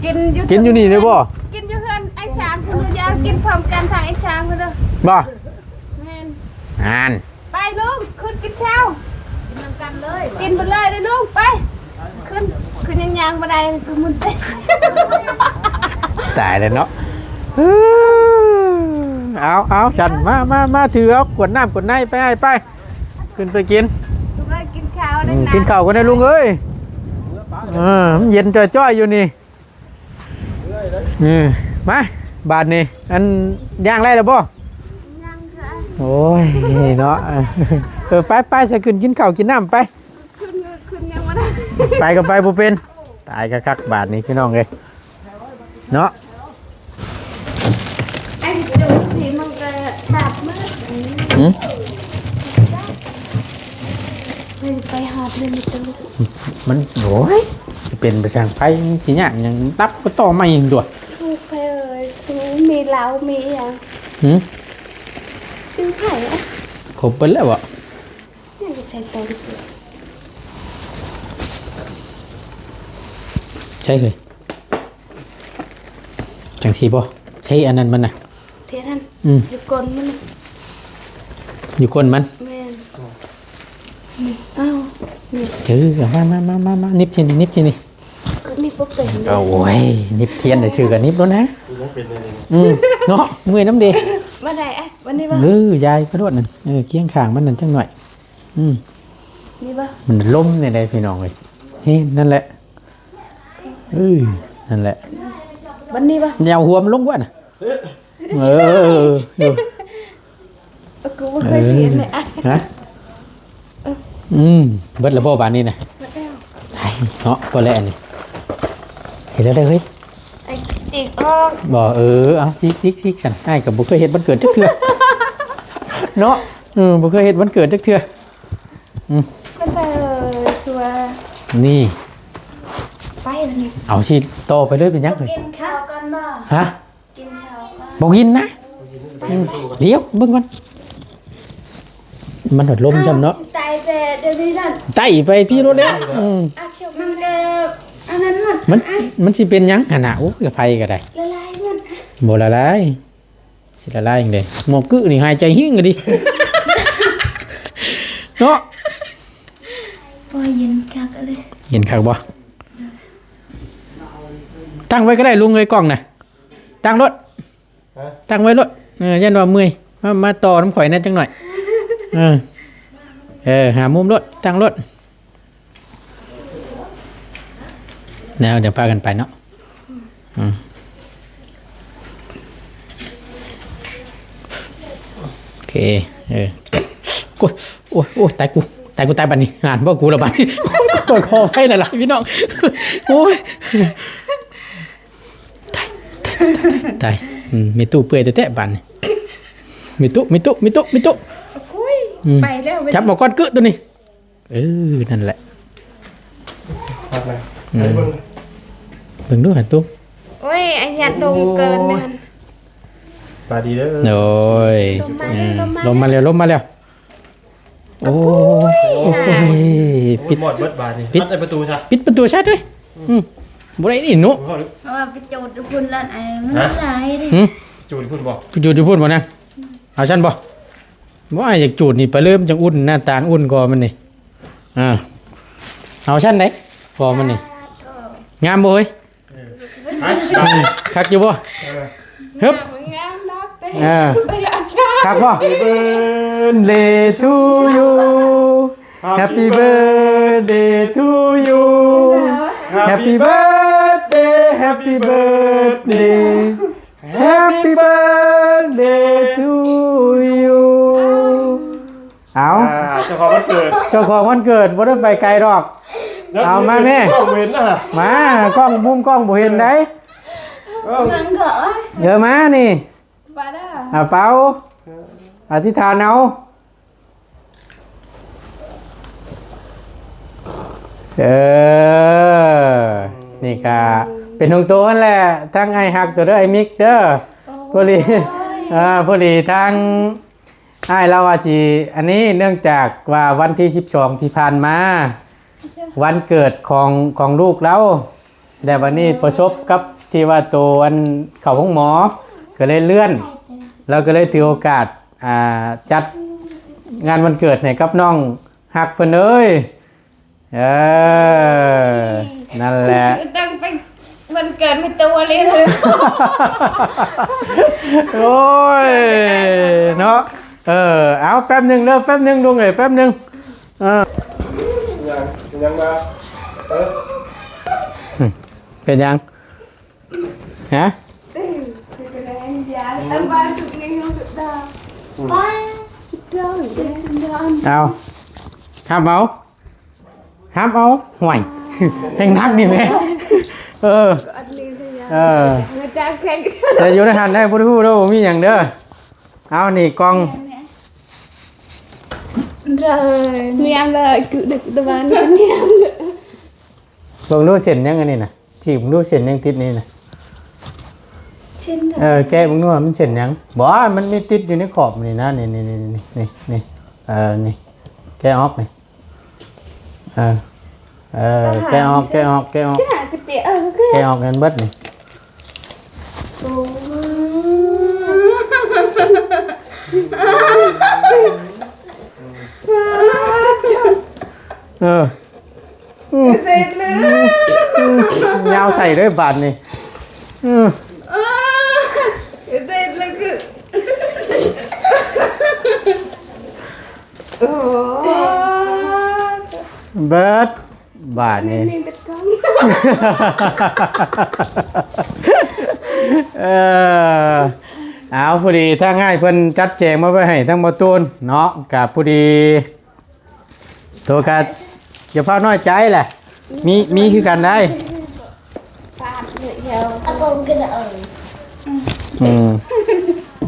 ກິນຢູ່ ກິນຢູ່ນີ້ເລີຍບໍ່? ກິນຢູ່ເຮືອນອ້າຍຊ້າງພຸ້ນ ຢ່າກິນພ້ອມກັນທາງອ້າຍຊ້າງພຸ້ນເດີ້ ບໍ່? ແມ່ນ ນັ້ນ ໄປລຸງ ຂຶ້ນກິນເຂົ້າ ກິນນຳກັນເລີຍ ກິນໄປເລີຍເດີ້ລຸງ ໄປ ຂຶ້ນ ຂຶ້ນຍັງຍ່າງບໍ່ໄດ້ ຄືໝຸ່ນເຕະ ຕາຍແລ້ວເນາະ ເອີ ເອົາ ເອົາ ຊັ້ນ ມາ ມາ ມາ ຖືເອົາ ກວດນ້ຳກວດໃນ ໄປ ໄປ ຂຶ້ນໄປກິນ ລຸງເອີຍ ກິນເຂົ້າ ອືມ ແລ້ວນະ ກິນເຂົ້າກ່ອນນະລຸງເອີຍ ເອີ ມັນເຢັນຈ້ອຍໆຢູ່ນີ້ ເອີ ມາ ບາດນີ້ ອັນ ຍ່າງໄດ້ແລ້ວບໍ່? ຍັງເທື່ອ ໂອ້ຍ ເນາະ ເອີ ໄປ ໄປ ຊະ ຂຶ້ນກິນເຂົ້າກິນນ້ຳໄປ ຂຶ້ນ ຂຶ້ນຍັງບໍ່ໄດ້ ໄປກໍໄປບໍ່ເປັນ ຕາຍຄັກໆ ບາດນີ້ພີ່ນ້ອງເອີຍ ເນາະ ໄອ້ໂຈນທີ່ມັນກໍດັບໝົດ ຫືມ? ໄປ ໄປຮອດເລີຍ ມັນ ໂອ້ຍ ຊິເປັນໄປຊ່າງໄຟ ມັນຊິຍາກຫຍັງ ດັບກໍຕໍ່ໃໝ່ຕົວະ ໂອ້ຍ ມີເຫຼົ້າ ມີຫຍັງ ຫືມ? ຊື້ໃຜອະ? ຄົບເບິດແລ້ວບໍ່? ຍັງຈະໃຊ້ຕໍ່ ໃຊ້ເຮີ້ຍ ຈັ່ງຊີ້ບໍ່? ໃຊ້ອັນນັ້ນມັນນະ ເທດຫັ້ນ ອືມ ຢູ່ກົ້ນມັນນະ ຢູ່ກົ້ນມັນ ແມ່ນ ນີ້ ເອົາ ນີ້ ເອີ ເອົາມາ ມາ ມາ ມາ ໜິບຊິນີ້ ໜິບຊິນີ້ ກໍໜິບບໍ່ເປັນເດ້ ເອົາ ໂອ້ຍ ໜິບທຽນຊື່ກໍໜິບໂລດນະ ຍັງເປັນແນວນີ້ ອືມ ເນາະ ເມື່ອຍນຳເດ້ ບໍ່ໄດ້ອະ ບັດນີ້ບໍ່ ເອີ ຢາຍໄປໂລດນັ້ນ ເອີ ຄຽງຂ້າງມັນນັ້ນຈັກໜ້ອຍ ອືມ ນີ້ບໍ່ ມັນລົມນີ້ແຫຼະພີ່ນ້ອງເອີຍ ເຮີ້ ນັ້ນແຫຼະ ເອີ ນັ້ນແຫຼະ ບັດນີ້ບໍ່ ຢ່າເອົາຫົວມັນລົງກ່ອນນະ ເອີ ເອີ ເອີ ເອີ ກູບໍ່ເຄີຍເຫັນເລີຍ ຮະ ເອີ ອືມ ເບິດແລ້ວບໍ່ບາດນີ້ນະ ເບິດແລ້ວ ໄດ້ເນາະ ພໍແລ້ວອັນນີ້ ເຮັດແລ້ວເດີເຮີ້ຍ ໄອ້ຈິກອອກ ບໍ່ ເອີ ເອົາຈິກໆໆ ຊັ້ນ ອ້າຍກໍບໍ່ເຄີຍເຮັດວັນເກີດຈັກເທື່ອ ເນາະ ເອີ ບໍ່ເຄີຍເຮັດວັນເກີດຈັກເທື່ອ ອືມ ກໍໃສ່ຕົວນີ້ ໄປບັດນີ້ ເອົາຊິຕໍ່ໄປເລີຍ ເປັນຫຍັງເຮີ້ຍ ກິນເຂົ້າກ່ອນບໍ່ ຮະ ກິນເຂົ້າກ່ອນ ບໍ່ກິນນະ ອືມ ດຽວເບິ່ງກ່ອນ ມັນໂດນລົມຊ້ຳເນາະ ເອົາ ຊິໄຕແຕ່ດຽວນີ້ນັ້ນ ໄຕໄປພີ້ໂລດແລ້ວ ອືມ ອາ ມັນກໍອັນນັ້ນໝົດ ມັນ ມັນຊິເປັນຫຍັງຫັ້ນນະ ໂອ້ຍ ໄຟກໍໄດ້ ລະລາຍໝົດ ບໍ່ລະລາຍ ຊິລະລາຍຈັ່ງໃດ ໝໍກຶນີ້ຫາຍໃຈຫິ້ງກະດີ ເນາະ ໂອ້ຍ ເຢັນຄັກເລີຍ ເຢັນຄັກບໍ່? ຕັ້ງໄວ້ກໍໄດ້ລຸງເອີຍ ກ້ອງນະ ຕັ້ງໂລດ ຮະ? ຕັ້ງໄວ້ໂລດ ເອີ ຢ້ານວ່າເມື່ອຍ ມາ ມາຕໍ່ນຳຂ້ອຍແດ່ຈັກໜ້ອຍ ເອີ ເອີ ຫາມຸມໂລດ ຕັ້ງໂລດ ແລ້ວດຽວພາກັນໄປເນາະ ອືມ ໂອເຄ ເອີ ໂອ້ຍ ໂອ້ຍ ໂອ້ຍ ຕາຍກູ ຕາຍກູ ຕາຍບາດນີ້ ຫານບໍ່ກູລະບາດນີ້ ໂອ້ຍ ຂໍອະໄພຫຼາຍໆ ພີ່ນ້ອງ ໂອ້ຍ ຕາຍ ຕາຍ ຕາຍ ຕາຍ ອືມ ມີຕູ້ເປື່ອຍແທ້ໆ ບາດນີ້ ມີຕູ້ ມີຕູ້ ມີຕູ້ ມີຕູ້ ໂອ້ຍ ອືມ ໄປແລ້ວ ຈັບເອົາກ້ອນກຶໂຕນີ້ ເອີ ນັ້ນແຫຼະ ອືມ ເບິ່ງດູຫັ້ນຕູ້ ໂອ້ຍ ອາຍັດລົງເກີນນັ້ນ ສະບາຍດີເດີ ໂດຍ ລົມມາແລ້ວ ລົມມາແລ້ວ ລົມມາແລ້ວ ໂອ້ຍ ໂອ້ຍ ປິດ ໂອ້ຍ ໝົດເບິດບາດນີ້ ປິດ ອັດປະຕູຊະ ປິດປະຕູຊະເດ້ຍ ອືມ ອືມ ບໍ່ໄດ້ນີ້ເນາະ ເພາະວ່າໄປຈູດຢູ່ພຸ້ນລະ ເອີ ມັນ ຮະ? ຫຼາຍເດ້ ຫືມ ຈູດຢູ່ພຸ້ນບໍ່? ຈູດຢູ່ພຸ້ນບໍ່ນະ? ເອົາຊັ້ນບໍ່? ບໍ່ ອ້າຍຢາກຈູດນີ້ໄປເລີຍ ມັນຈັ່ງອຸ່ນ ໜ້າຕ່າງອຸ່ນກໍມັນນີ້ ອ່າ ເອົາຊັ້ນໃດກໍມັນນີ້ ງາມບໍ່ເຮີ້ຍ? ເອີ ໄປ ອືມ ຄັກຢູ່ບໍ່? ເອີ ຮຶບ ງາມເນາະ ເອີ ຄັກບໍ່? Happy birthday to you Happy birthday to you Happy birthday Happy birthday Happy birthday to you ເອົາ ອ່າ ເຈົ້າຂອງວັນເກີດ ເຈົ້າຂອງວັນເກີດ ບໍ່ໄດ້ໄປໄກດອກ ເອົາມາແມ່ ກ້ອງບໍ່ເຫັນນະ ມາ ກ້ອງ ມຸມກ້ອງບໍ່ເຫັນໃດ ນັ່ງເກາະ ເອີ ມານີ້ ປາດາ ອາ ເປົ່າ ອະທິຖານເອົາ ເອີ ນີ້ກະເປັນຂອງໂຕຫັ້ນແຫຼະ ທັງອ້າຍຮັກໂຕເດີ ອ້າຍມິກເດີ ໂອ້ຍ ພໍດີ ເອີ ພໍດີທາງ ອ້າຍລາວວ່າຊິອັນນີ້ ເນື່ອງຈາກວ່າວັນທີສິບສອງທີ່ຜ່ານມາ ວັນເກີດຂອງ ຂອງລູກລາວ ແລະ ບັດນີ້ປະສົບກັບທີ່ວ່າໂຕອັນເຂົ້າໂຮງໝໍ ກໍເລີຍເລື່ອນ ລາວກໍເລີຍຖືໂອກາດ ອ່າ ຈັດງານວັນເກີດໃຫ້ກັບນ້ອງຮັກເພິ່ນເອີຍ. ເອີ ນັ້ນແຫຼະ ຕັ້ງເປັນວັນເກີດໃຫ້ໂຕເລີຍ ໂອ້ຍ ເນາະ ເອີ ເອົາ ແປັບໜຶ່ງເດີ ແປັບໜຶ່ງ ລຸງເອີຍ ແປັບໜຶ່ງ ເອີ ເປັນຫຍັງ ເປັນຫຍັງມາ ເອີ ເປັນຫຍັງ ຮະ ເອົາ ຮັບເອົາ ຮັບເອົາ ຫ້ວຍ ແຮງໜັກນີ້ແມ່ ເອີ ເອີ ແຕ່ຢູ່ໃນຫັ້ນໄດ້ ບໍ່ໄດ້ຮູ້ເດີ ບໍ່ມີຫຍັງເດີ ເອົາ ນີ້ກ່ອງ ແມ່ນເລີຍ ຄືດຶກດະບານແມ່ນເລີຍ. ເບິ່ງດູເສັ້ນຫຍັງອັນນີ້ນະ ຈີບເບິ່ງດູເສັ້ນຫຍັງຕິດນີ້ນະ ເສັ້ນຫຍັງ ເອີ ແກະເບິ່ງດູວ່າມັນເສັ້ນຫຍັງ ບໍ່ ມັນມີຕິດຢູ່ໃນຂອບນີ້ນະ ນີ້ ນີ້ ເອີ ນີ້ ແກະອອກນີ້ ເອີ ເອີ ແກະອອກ ແກະອອກ ແກະອອກ ແກະອອກໃຫ້ມັນເບິດນີ້ ໂອ້ ເອີ ອືມ ເສດເລີຍ ອືມ ຍາວໃສ່ເລີຍບາດນີ້ ອືມ ເອີ ເສດເລີຍຄື ໂອ້ ເບີດ ບາດນີ້ ເອີ ເອົາ ພໍດີທາງອ້າຍເພິ່ນຈັດແຈງມາໄວ້ໃຫ້ທັງບໍ່ຕູນເນາະ ກະພໍດີ ໂທກັດ ຢ່າພາວນ້ອຍໃຈແຫຼະ ມີ ມີຄືກັນໄດ໋ ອືມ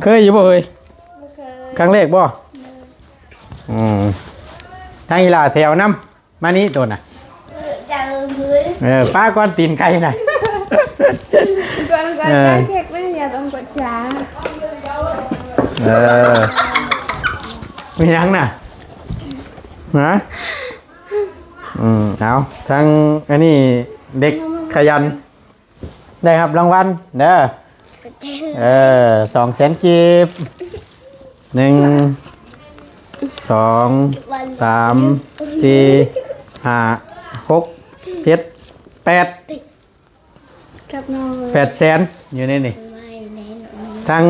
ເຄີຍຢູ່ບໍ່ເອີຍ ບໍ່ເຄີຍ ຄັ້ງແລກບໍ່ ອືມ ທາງອີ່ຫຼ້າແຖວນຳ ມານີ້ໂຕນະ ເອີ ປ້າກ່ອນຕີນໄກ່ນະ ກ່ອນ ກ່ອນ ເອີ ເຄັກແມ່ ຢ່າຕ້ອງກົດຈາ ເອີ ມີຫຍັງນະ ຮະ ອືມ ເອົາ ທັງອັນນີ້ເດັກຂະຫຍັນ ໄດ້ຮັບລາງວັນເດີ ເອີ ສອງແສນກີບ ໜຶ່ງ ສອງ ສາມ ສີ່ ຫ້າ ຫົກ ເຈັດ ແປດ ກັບນ້ອງ ແປດແສນ ຢູ່ໃນນີ້ ທັງ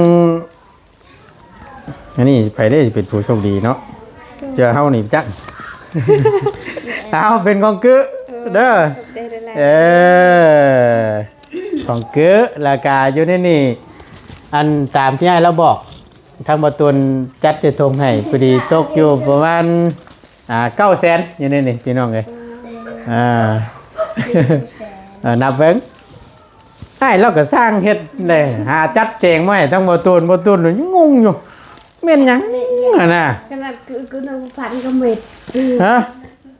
ອັນນີ້ໃຜເດ້ຊິເປັນຜູ້ໂຊກດີເນາະ ເຈົ້າເຮົານີ້ຈັກ ເອົາ ເປັນຂອງກຶ ເອີ ເດີ ຂອບໃຈຫຼາຍໆ ເອີ ຂອງກຶ ແລ້ວກະຢູ່ໃນນີ້ ອັນຕາມທີ່ອ້າຍລາວບອກ ທາງບໍ່ຕູນຈັດໃສ່ຖົງໃຫ້ ພໍດີຕົກຢູ່ປະມານ ອ່າ ເກົ້າແສນ ຢູ່ໃນນີ້ພີ່ນ້ອງເອີຍ ອ່າ ເອີ ນັບເບິ່ງ ອ້າຍລາວກໍຊ່າງເຮັດເດ້ ຫາຈັດແຈງມາໃຫ້ທາງບໍ່ຕູນ ບໍ່ຕູນຍັງງົງຢູ່ ແມ່ນຫຍັງຫັ້ນນະ ຂະໜາດຄື ຄືນ້ອງພັນກໍເມັດ ຮະ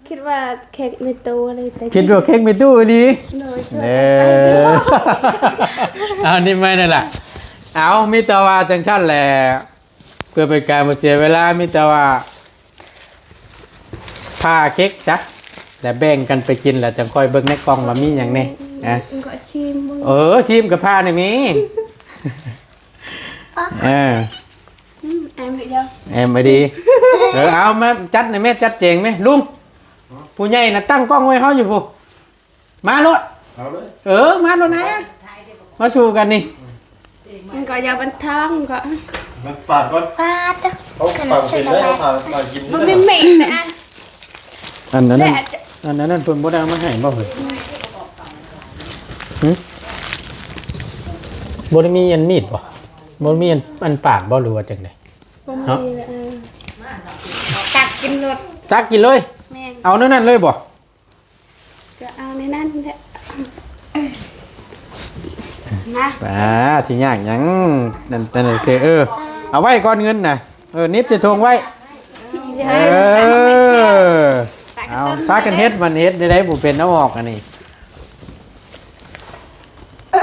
ຄິດວ່າເຄັກແມ່ຕູ້ເລີຍ ແຕ່ຄິດວ່າເຄັກແມ່ຕູ້ອີ່ຫຼີ ໂດຍ ເອີ ເອົານີ້ໄວ້ນັ້ນລະ ເອົາ ມີແຕ່ວ່າຈັ່ງຊັ້ນແຫຼະ ເພື່ອເປັນການບໍ່ເສຍເວລາ ມີແຕ່ວ່າ ຜ່າເຄັກຊະ ແລ້ວແບ່ງກັນໄປກິນ ແລ້ວຈັ່ງຄ່ອຍເບິ່ງໃນກ່ອງວ່າມີຫຍັງແດ່ ອືມ ນະ ກໍຊີມເບິ່ງ ເອີ ຊີມກໍຜ່ານີ້ມີ ເອີ ອືມ ແອມໃຫ້ເຈົ້າ ແອມໃຫ້ດີ ເອີ ເອົາ ມາຈັດໃຫ້ແມ່ ຈັດແຈງແມ່ ລຸງ ຜູ້ໃຫຍ່ນະຕັ້ງກ້ອງໄວ້ເຮົາຢູ່ພຸ້ນ ມາໂລດ ເອົາເລີຍ ເອີ ມາໂລດນະ ມາສູ່ກັນນີ້ ມັນກໍຢ່າບັນທອງກໍ ມັນປາດກ່ອນ ປາດ ເອົາປາດເປັນແລ້ວ ປາດ ປາດກິນ ມັນມີມີດນະ ອັນນັ້ນ ອັນນັ້ນເພິ່ນບໍ່ໄດ້ເອົາມາໃຫ້ບໍ່ເພິ່ນ ຫຶ ບໍ່ໄດ້ມີອັນມີດບໍ່ ບໍ່ໄດ້ມີອັນ ອັນປາດບໍ່ ຫຼືວ່າຈັ່ງໃດ ບໍ່ມີ ເນາະ ເອີ ຕັກກິນໂລດ ຕັກກິນເລີຍ ແມ່ນ ເອົາແນວນັ້ນເລີຍບໍ່ ກໍເອົາໃນນັ້ນແຫຼະ ນະ ອ່າ ຊິຍາກຫຍັງ ນັ້ນ ນັ້ນເສ ເອີ ເອົາໄວ້ກ່ອນເງິນນະ ເອີ ໜິບໃສ່ຖົງໄວ້ ເອີ ເອົາ ພາກັນເຮັດ ມັນເຮັດໄດ້ ບໍ່ເປັນເອົາອອກອັນນີ້. ເອີ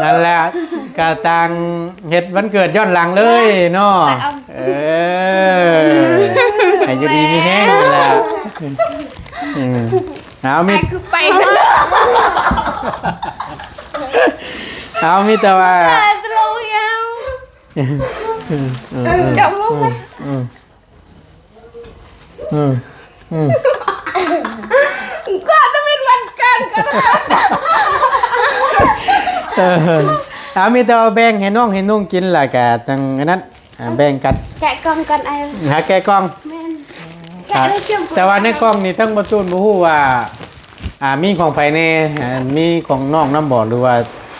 ນັ້ນແຫຼະ ກະຕ່າງເຮັດວັນເກີດຍ້ອນຫຼັງເລີຍເນາະ ເອີ ໃຫ້ຢູ່ດີມີແຮງນັ້ນແຫຼະ ອືມ ເອົາ ມີ ຄືໄປກັນເດີ ເອົາ ມີແຕ່ວ່າ ຕາຍຕະຫຼົກຍາວ ເອີ ເອີ ເອີ ເຈົ້າລົງໄປ ອືມ ອືມ ອືມ ກໍຈະເປັນວັນເກີດກັນ ເອີ ເອົາ ມີແຕ່ວ່າແບ່ງໃຫ້ນ້ອງໃຫ້ນຸ່ງກິນ ແລ້ວກະຈັ່ງອັນນັ້ນ ອ່າ ແບ່ງກັນ ແກະກ່ອງກ່ອນ ອ້າຍ ຫາແກະກ່ອງ ແມ່ນ ແກະໄດ້ ແຕ່ວ່າໃນກ່ອງນີ້ ທັງບໍ່ຕູນບໍ່ຮູ້ວ່າ ອ່າ ມີຂອງໃຜແດ່ ອ່າ ມີຂອງນ້ອງນຳບໍ່ ຫຼືວ່າ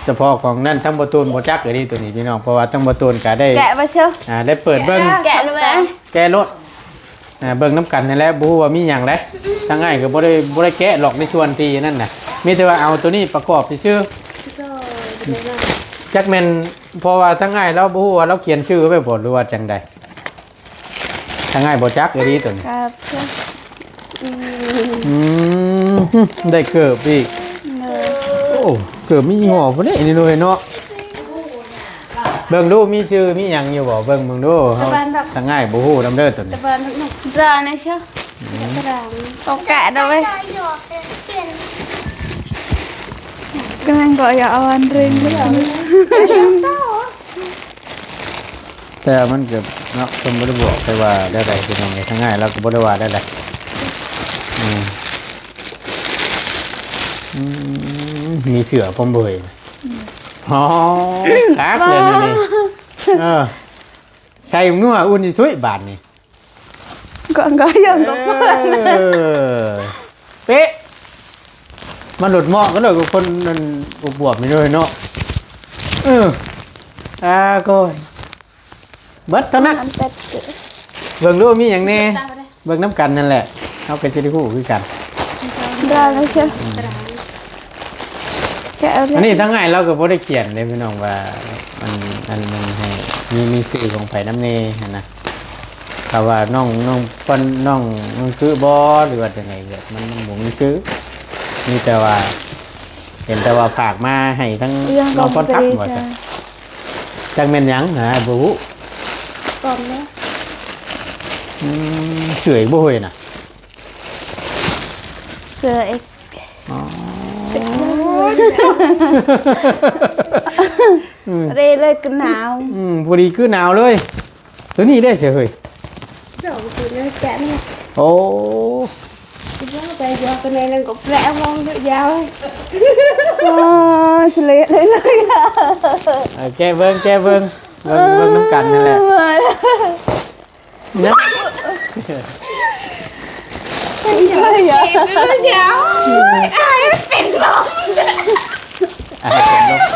ສະເພາະຂອງນັ້ນ ທັງບໍ່ຕູນບໍ່ຈັກເລີຍໂຕນີ້ພີ່ນ້ອງ ເພາະວ່າທັງບໍ່ຕູນກະໄດ້ ແກະບໍ່ເຊີ ອ່າ ໄດ້ເປີດເບິ່ງ ແກະເລີຍ ແກະໂລດ ອ່າ ເບິ່ງນຳກັນຫັ້ນແຫຼະ ບໍ່ຮູ້ວ່າມີຫຍັງໃດ ທາງອ້າຍກໍບໍ່ໄດ້ ບໍ່ໄດ້ແກະຫຼອກໃນສ່ວນທີ່ນັ້ນນະ ມີແຕ່ວ່າເອົາໂຕນີ້ປະກອບຊື່ໆ ຈັກແມ່ນ ເພາະວ່າທາງອ້າຍລາວບໍ່ຮູ້ວ່າລາວຂຽນຊື່ໄວ້ບໍ່ ຫຼືວ່າຈັ່ງໃດ ທາງອ້າຍບໍ່ຈັກອີ່ຫຼີໂຕນີ້ ອືມ ໄດ້ເກີບອີກ ໂອ້ ເກີບມີຍີ່ຫໍ້ພຸ້ນເດ້ນີ້ເນາະ ເບິ່ງດູມີຊື່ມີຫຍັງຢູ່ບໍ່ ເບິ່ງເບິ່ງດູ ເຮົາ ທາງອ້າຍບໍ່ຮູ້ນຳເດີໂຕນີ້ ຕະບານ ຕະບານ ໂອກາດເອົາໄວ້ ກຳລັງກໍຢາກເອົາອັນເຣງ ແຕ່ມັນກໍເນາະ ເພິ່ນບໍ່ໄດ້ບອກໄປວ່າແນວໃດ ພີ່ນ້ອງເອີຍ ທາງອ້າຍລາວກໍບໍ່ໄດ້ວ່າແນວໃດ ອືມ ອືມ ມີເສື້ອພ້ອມເບີຍ ອໍ ຄັກເລີຍນີ້ ເອີ ໃສ່ໜັວອຸ່ນຊິຊຸຍບາດນີ້. ກໍ ກໍຍັງກໍເພິ່ນ ເອີ ເປະ ມັນໂດດເໝາະກັນເລີຍກັບຄົນນັ້ນອວບໆນີ້ເລີຍເນາະ ເອີ ອາ ໂກຍ ເບິດເທົ່ານັ້ນ ເບິ່ງດູມີຫຍັງແດ່ ເບິ່ງນຳກັນນັ້ນແຫຼະ ເຮົາກໍຊິໄດ້ຮູ້ຄືກັນ ໄດ້ແລ້ວເຊີ ອືມ ແກະເອົາເລີຍ ອັນນີ້ທາງອ້າຍລາວກໍບໍ່ໄດ້ຂຽນເດ້ພີ່ນ້ອງວ່າ ອັນ ອັນ ອັນໃຫ້ມີ ມີຊື່ຂອງໃຜນຳແດ່ຫັ້ນນະ ຖ້າວ່ານ້ອງ ນ້ອງ ນ້ອງ ນ້ອງຄືບໍ່ ຫຼືວ່າຈັ່ງໃດ ແບບມັນ ມັນບໍ່ມີຊື່ ມີແຕ່ວ່າ ເຫັນແຕ່ວ່າຝາກມາໃຫ້ທັງນ້ອງພອນທັບວ່າຊັ້ນ ຈັກແມ່ນຫຍັງຫາບໍ່ຮູ້ ກ່ອນເນາະ ອືມ ເສື້ອອີກບໍ່ເຮີ້ຍນະ ເສື້ອອີກ ອໍ ເຣເລີຍຄືໜາວ ອືມ ພໍດີຄືໜາວເລີຍ ໂຕນີ້ເດ້ເສື້ອເຮີ້ຍ ດອກໂຕນີ້ແກະນີ້ ໂອ້ ໄປຢອກກັນໃນນັ້ນກໍແປະມອງຍາວ ອໍ ສະເລດເລີຍ ເອີ ແກະເບິ່ງ ແກະເບິ່ງ ເບິ່ງ ເບິ່ງນຳກັນຫັ້ນແຫຼະ ເອີ ນະ ເປັນລົມ ເອີຍ ອ້າຍເປັນລົມ ອ້າຍເປັນລົມ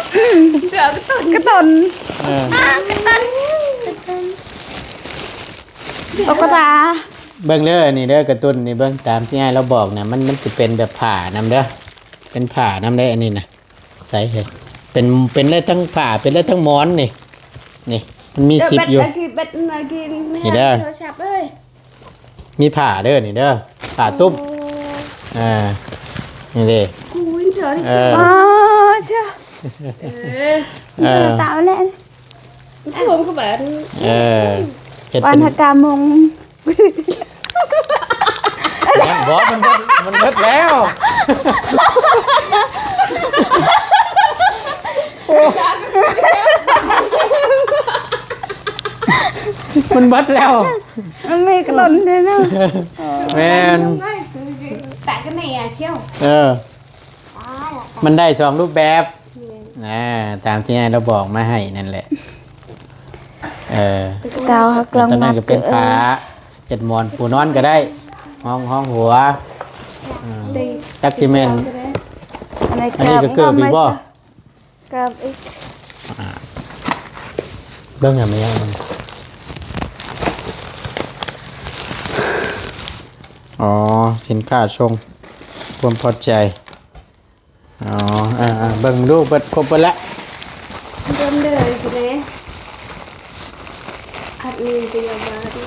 ເດີກະຕຸນ ກະຕຸນ ເອີ ກະຕຸນ ຕຸກກະຕາ ເບິ່ງເດີ ອັນນີ້ເດີ ກະຕຸນນີ້ເບິ່ງ ຕາມທີ່ອ້າຍລາວບອກນະ ມັນ ມັນຊິເປັນແບບຜ້ານຳເດີ ເປັນຜ້ານຳເດ້ ອັນນີ້ນະ ໃສເຮີ້ຍ ເປັນ ເປັນໄດ້ທັງຜ້າ ເປັນໄດ້ທັງໝອນນີ້ ນີ້ ມັນມີຊິບຢູ່ ເອີ ແບັດ ແບັດ ນີ້ເດີ ໂທລະສັບເອີຍ ມີຜ້າເດີນີ້ເດີ ຜ້າຕຸ້ມ ໂອ້ ອ່າ ນີ້ເດ້ ກູວິນເທີ ເອີ ອໍ ເຈົ້າ ເອີ ເອີ ຕາແລ້ວ ຖ້ວມຄືແບບ ເອີ ເຮັດເປັນ ວັນທະກາມົງ ບໍ່ ມັນເບິດ ມັນເບິດແລ້ວ ມັນເບິດແລ້ວ ມັນມີກະຫຼົ່ນເດ້ເນາະ ແມ່ນ ແຕ່ກໍໃນອາຊຽວ ເອີ ມັນໄດ້ສອງຮູບແບບ ແມ່ນ ອ່າ ຕາມທີ່ອ້າຍລາວບອກມາໃຫ້ນັ້ນແຫຼະ ເອີ ເຕົາເຮົາກະລັງ ຕອນນັ້ນກໍເປັນຜ້າ ເຮັດໝອນປູນອນກໍໄດ້ ຮອງ ຮອງຫົວ ອືມ ຈັກຊິແມ່ນ ອັນນີ້ກໍເກີບອີກບໍ່? ກັບອີກ ອ່າ ເບິ່ງຫຍັງແມ່ນຫຍັງມັນ ອໍ ສິນຄ້າສົ່ງ ຄວາມພໍໃຈ. ອໍ ເອີໆ ເບິ່ງດູ ເບິດ ຄົບເບິດແລ້ວ. ເບິ່ງເດີ ຊິແດ່ ອັດນີ້ກໍຢ່າວ່າດີ.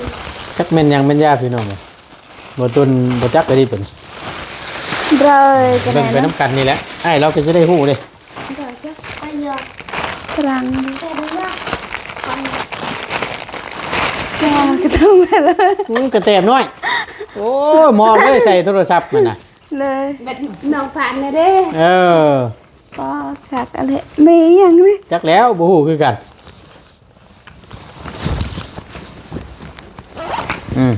ຈັກແມ່ນຫຍັງແມ່ນຢາ ພີ່ນ້ອງເອີຍ. ບໍ່ຕຸນ ບໍ່ຈັກເລີຍຕິໂຕນີ້. ເບິ່ງໄປນຳກັນນີ້ແຫຼະ ອ້າຍລາວກໍຊິໄດ້ຮູ້ເດ້. ຕະລັງ ກະຕ້ອງມາເລີຍ ອືມ ກະແຕບນ້ອຍ. ໂອ້ຍ ມອງເລີຍ ໃສ່ໂທລະສັບນັ້ນນະ. ເລີຍ ແບບນ້ອງຜ່ານນະເດ້. ເອີ ປໍ ຄັກອະເລ ແມ່ຫຍັງນີ້ ຈັກແລ້ວ ບໍ່ຮູ້ຄືກັນ. ອືມ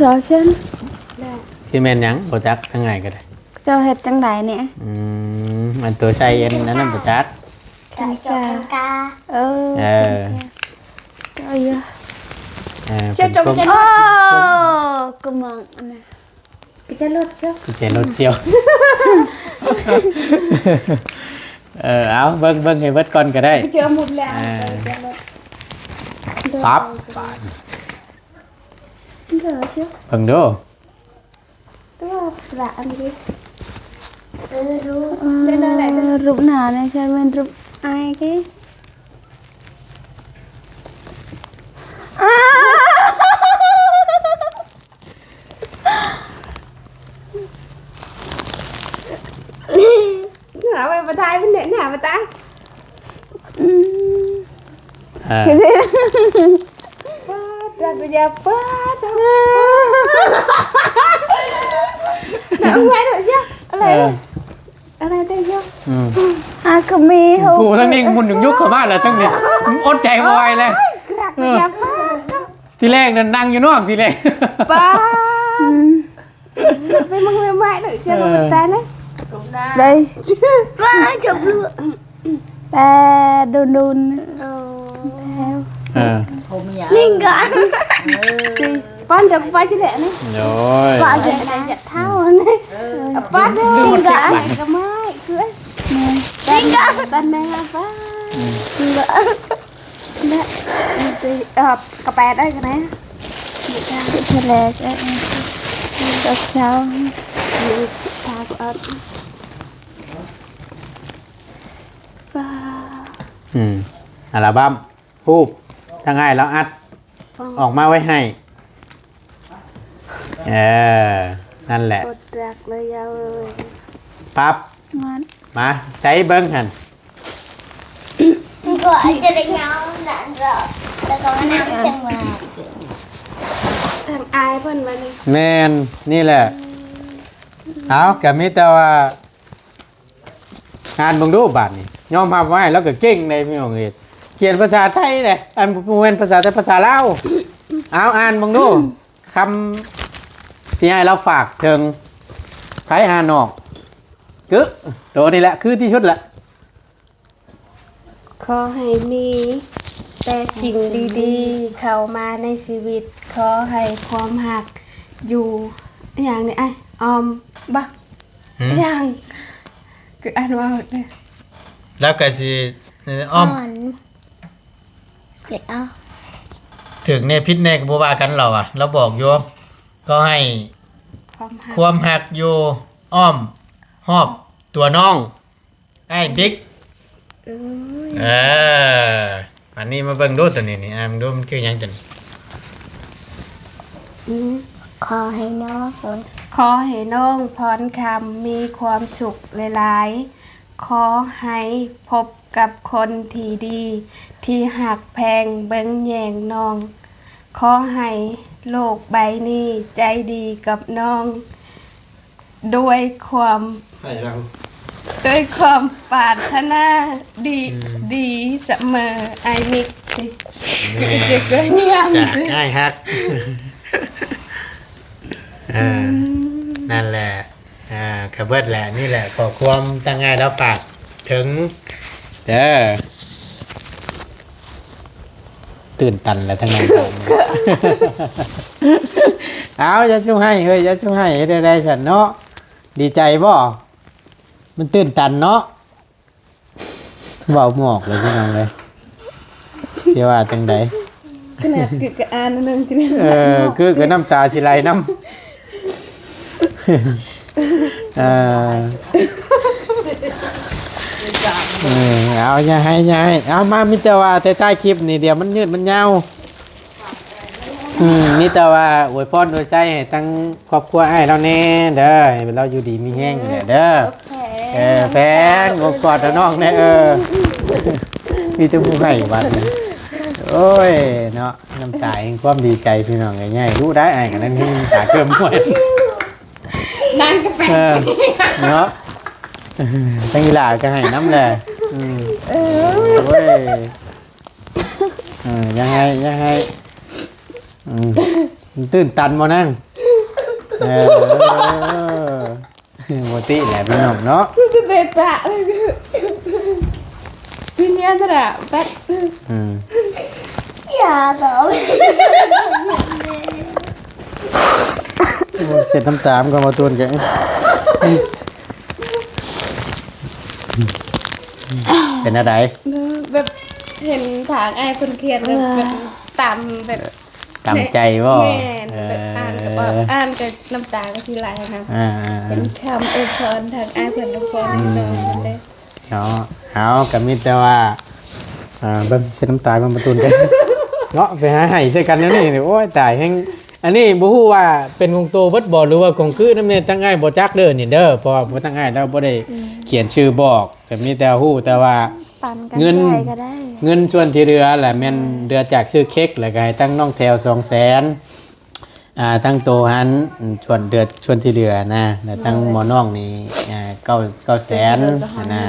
ລໍເຊິ່ງ ຊິແມ່ນຫຍັງ ບໍ່ຈັກ ທາງໃນກໍໄດ້. ເຈົ້າເຮັດຈັ່ງໃດນີ້? ອືມ ອັນຕົວໃສ່ອັນນັ້ນນະ ບໍ່ຈັກ ກະ ກະ ກະ ເອີ ເອີ ເຈົ້າຢູ່ ເອີ ເຈົ້າຈົງ ໂອ້ ກະມອງອັນນັ້ນ ກະຈະລົດຊຽວ ກະຈະລົດຊຽວ. ເອີ ເອົາ ເບິ່ງ ເບິ່ງໃຫ້ເບິດກ່ອນກໍໄດ້ ເຈີໝົດແລ້ວ ເອີ ກະຈະລົດ ສັບ ເດີຊຽວ ເບິ່ງດູ. ຕົວປະອັນນີ້ ເອີ ຮູ້ ເອີ ໄດ້ ໄດ້ ໄດ້ ຮູບໜ້າໃນຊັ້ນແມ່ນຮູບອ້າຍເກ. ເອົາໄວ້ບໍ່ໄດ້ ມັນແນະໜ້າບໍ່ຕາຍ. ອືມ ອ່າ ປາດ ຈັກກະຢາ ປາດ ໜ້າອາຍເນາະ ເຈົ້າ ອະໄລ ເອີ ອະໄລແຕ່ເຈົ້າ. ອືມ ອາ ຄືມີ ໂອ້ ທາງນີ້ໝຸ່ນຍຸກໆເຂົ້າມາແລ້ວ ທາງນີ້ ມັນອົດໃຈບໍ່ໄຫວແລ້ວ. ໂອ້ຍ ຈັກກະຢາ ປາດ. ທີແລກນັ້ນນັ່ງຢູ່ນອກ ທີແລກ ປາດ ອືມ ໄປເບິ່ງໃໝ່ໆເດີ ຈະບໍ່ຕາຍເລີຍ ໄດ້ ປາດ ຈົບເລື່ອງ ແຕ່ດົນໆ ເອີ ແລ້ວ ເອີ ໂອ້ ມີຫຍັງ ນິງກະ ເອີ ປ້ອນເດີ ປ້ອນຈິແຫຼະນີ້ ໂອ້ຍ ປ້ອນເດີ ຢ່າເຖົ້ານີ້ ເອີ ປ້ອນເດີ ນິງກະ ກະໄມ້ ຄື ແມ່ນ ຕັນແນ່ ປ້ອນ ອືມ ນິງກະ ນະ ເອີ ກະແປໄດ້ກະແນ ແລກ ເອີ ຕອນເຊົ້າ ພາກອັດ ປາ ອືມ ອັລະບັ້ມຮູບ ທາງອ້າຍລາວອັດ ອອກມາໄວ້ໃຫ້ ເອີ ນັ້ນແຫຼະ ກົດດັກເລີຍເອີຍ ປັບ ມາ ມາ ໃສ່ເບິ່ງຫັ້ນ ມັນກໍອາດຈະໄດ້ຍາວນັ້ນກໍ ແລ້ວກໍມານັ່ງເທິງວ່າ ທາງອ້າຍເພິ່ນວ່ານີ້ ແມ່ນ ນີ້ແຫຼະ ເອົາ ກໍມີແຕ່ວ່າ ອ່ານເບິ່ງດູບາດນີ້ ຍອມຮັບວ່າອ້າຍລາວກໍເກັ່ງເດ້ພີ່ນ້ອງເອີຍ ຂຽນພາສາໄທເດ້ ອັນບໍ່ແມ່ນພາສາໄທ ພາສາລາວ ເອົາ ອ່ານເບິ່ງດູ ຄຳທີ່ອ້າຍລາວຝາກເຖິງໃຜຫານອກ ຄື ໂຕນີ້ແຫຼະ ຄືທີ່ສຸດແຫຼະ. ຂໍໃຫ້ມີແຕ່ສິ່ງດີໆເຂົ້າມາໃນຊີວິດ ຂໍໃຫ້ຄວາມຮັກຢູ່ ອີຫຍັງນີ້ອ້າຍ ອ້ອມ ບໍ່ ຫຶ ອີຫຍັງ ຄືອ່ານບໍ່ອອກເດ້ ລາວກໍຊິ ເອີ ອ້ອມ ເອີ ເຮັດເອົາ ຖືກແດ່ຜິດແດ່ກໍບໍ່ວ່າກັນ ລາວວ່າ ລາວບອກຢູ່ ຂໍໃຫ້ຄວາມຮັກ ຄວາມຮັກຢູ່ອ້ອມຮອບຕົວນ້ອງ ອ້າຍບິກ ເອີຍ ເອີ ບາດນີ້ມາເບິ່ງດູໂຕນີ້ນີ້ ອ່ານເບິ່ງດູມັນຄືຫຍັງໂຕນີ້ ອືມ ຂໍໃຫ້ນ້ອງ ຂໍໃຫ້ນ້ອງພອນຄຳມີຄວາມສຸກຫຼາຍໆ ຂໍໃຫ້ພົບກັບຄົນທີ່ດີ ທີ່ຮັກແພງເບິ່ງແຍງນ້ອງ ຂໍໃຫ້ໂລກໃບນີ້ໃຈດີກັບນ້ອງ ດ້ວຍຄວາມ ໃຫ້ເຮົາ ດ້ວຍຄວາມປາດຖະໜາດີ ອືມ ດີສະເໝີ ອ້າຍມິກຕິ ແມ່ນ ຈະເກີດຫຍັງ ຈາກອ້າຍຮັກ ເອີ ອືມ ນັ້ນແຫຼະ ອ່າ ກະເບິດແຫຼະ ນີ້ແຫຼະ ຂໍ້ຄວາມທາງອ້າຍລາວຝາກເຖິງເດີ ຕື່ນຕັນແລ້ວທາງນັ້ນ ເອົາ ຢ່າສູ່ໄຫ້ເຮີ້ຍ ຢ່າສູ່ໄຫ້ ເຮັດແນວໃດຊັ້ນເນາະ ດີໃຈບໍ່? ມັນຕື່ນຕັນເນາະ ເວົ້າບໍ່ອອກເລີຍພີ່ນ້ອງເອີຍ ຊິວ່າຈັ່ງໃດ ຂະໜາດກຶກກະອ່ານໜຶ່ງ ເອີ ກຶກກະນ້ຳຕາຊິໄຫຼນຳ. ເອີ ເອີ ເອົາ ຢ່າໃຫ້ ຢ່າໃຫ້ ເອົາ ມາ ມີແຕ່ວ່າທ້າຍໆຄລິບນີ້ ດຽວມັນຍືດມັນຍາວ. ອືມ ມີແຕ່ວ່າອວຍພອນອວຍໄຊໃຫ້ທັງຄອບຄົວອ້າຍລາວແດ່ເດີ ໃຫ້ລາວຢູ່ດີມີແຮງນີ້ແຫຼະເດີ. ໂອເຄ ເອີ ແພງ ໂອບກອດເອົານ້ອງແດ່ ເອີ ມີແຕ່ຜູ້ໃຫ້ບັດນີ້. ໂອ້ຍ ເນາະ ນ້ຳຕາແຫ່ງຄວາມດີໃຈພີ່ນ້ອງເອີຍ ໃຫຍ່ຮູ້ໄດ້ອ້າຍກໍນັ້ນ ນ້ຳຕາເກີມຫ້ວຍ ນາງກໍແປ ເອີ ເນາະ ທັງອີຫຼ້າກໍໃຫ້ນຳແຫຼະ. ອືມ ເອີ ໂອ້ຍ ເອີ ຢ່າໃຫ້ ຢ່າໃຫ້ ອືມ ຕື່ນຕັນບໍ່ນາງ? ເອີ ບໍ່ຕິແຫຼະພີ່ນ້ອງເນາະ ເປັນຕາ ປີນີ້ອັນຕະລາຍແປັດ ອືມ ຢ່າຕໍ່ ໂອ້ຍ ເຊັດນ້ຳຕາມັນກໍບໍ່ຕົນກັນ ເປັນແນວໃດ? ແບບເຫັນທາງອ້າຍເພິ່ນຂຽນແບບ ເອີ ແບບຕາມແບບ ຕາມໃຈບໍ່? ແມ່ນ ເອີ ແບບອ່ານກໍບໍ່ ອ່ານກໍນ້ຳຕາກໍຊິໄຫຼນະ ອ່າໆໆ ເປັນຄຳອວຍພອນທາງອ້າຍເພິ່ນອວຍພອນ ອືມ ໃຫ້ນ້ອງເພິ່ນເດ້ ເນາະ. ເອົາ ກໍມີແຕ່ວ່າ ອ່າ ເບິ່ງເຊັດນ້ຳຕາເບິ່ງປະຕູນກັນເນາະ ໄປຫາໄຫ້ໃສ່ກັນແນວນີ້ ໂອ້ຍ ຕາຍແຮງ. ອັນນີ້ບໍ່ຮູ້ວ່າເປັນຂອງໂຕເບິດບໍ່ ຫຼືວ່າຂອງຄືນຳແດ່ ທາງອ້າຍບໍ່ຈັກເດີນີ້ເດີ ເພາະວ່າທາງອ້າຍລາວບໍ່ໄດ້ ອືມ ຂຽນຊື່ບອກ ກໍມີແຕ່ຮູ້ແຕ່ວ່າ ປັນກັນ ເງິນ ໃຊ້ກໍໄດ້ ເງິນສ່ວນທີ່ເຫຼືອແຫຼະ ແມ່ນ ອືມ ເຫຼືອຈາກຊື້ເຄັກ ແລ້ວກໍໃຫ້ທັງນ້ອງແຖວສອງແສນ ອ່າ ທັງໂຕຫັ້ນ ສ່ວນເດືອ ສ່ວນທີ່ເຫຼືອນະ ແລ້ວທັງ ໂດຍ ໝໍນ້ອງນີ້ ອ່າ ເກົ້າ ເກົ້າແສນຫັ້ນນະ.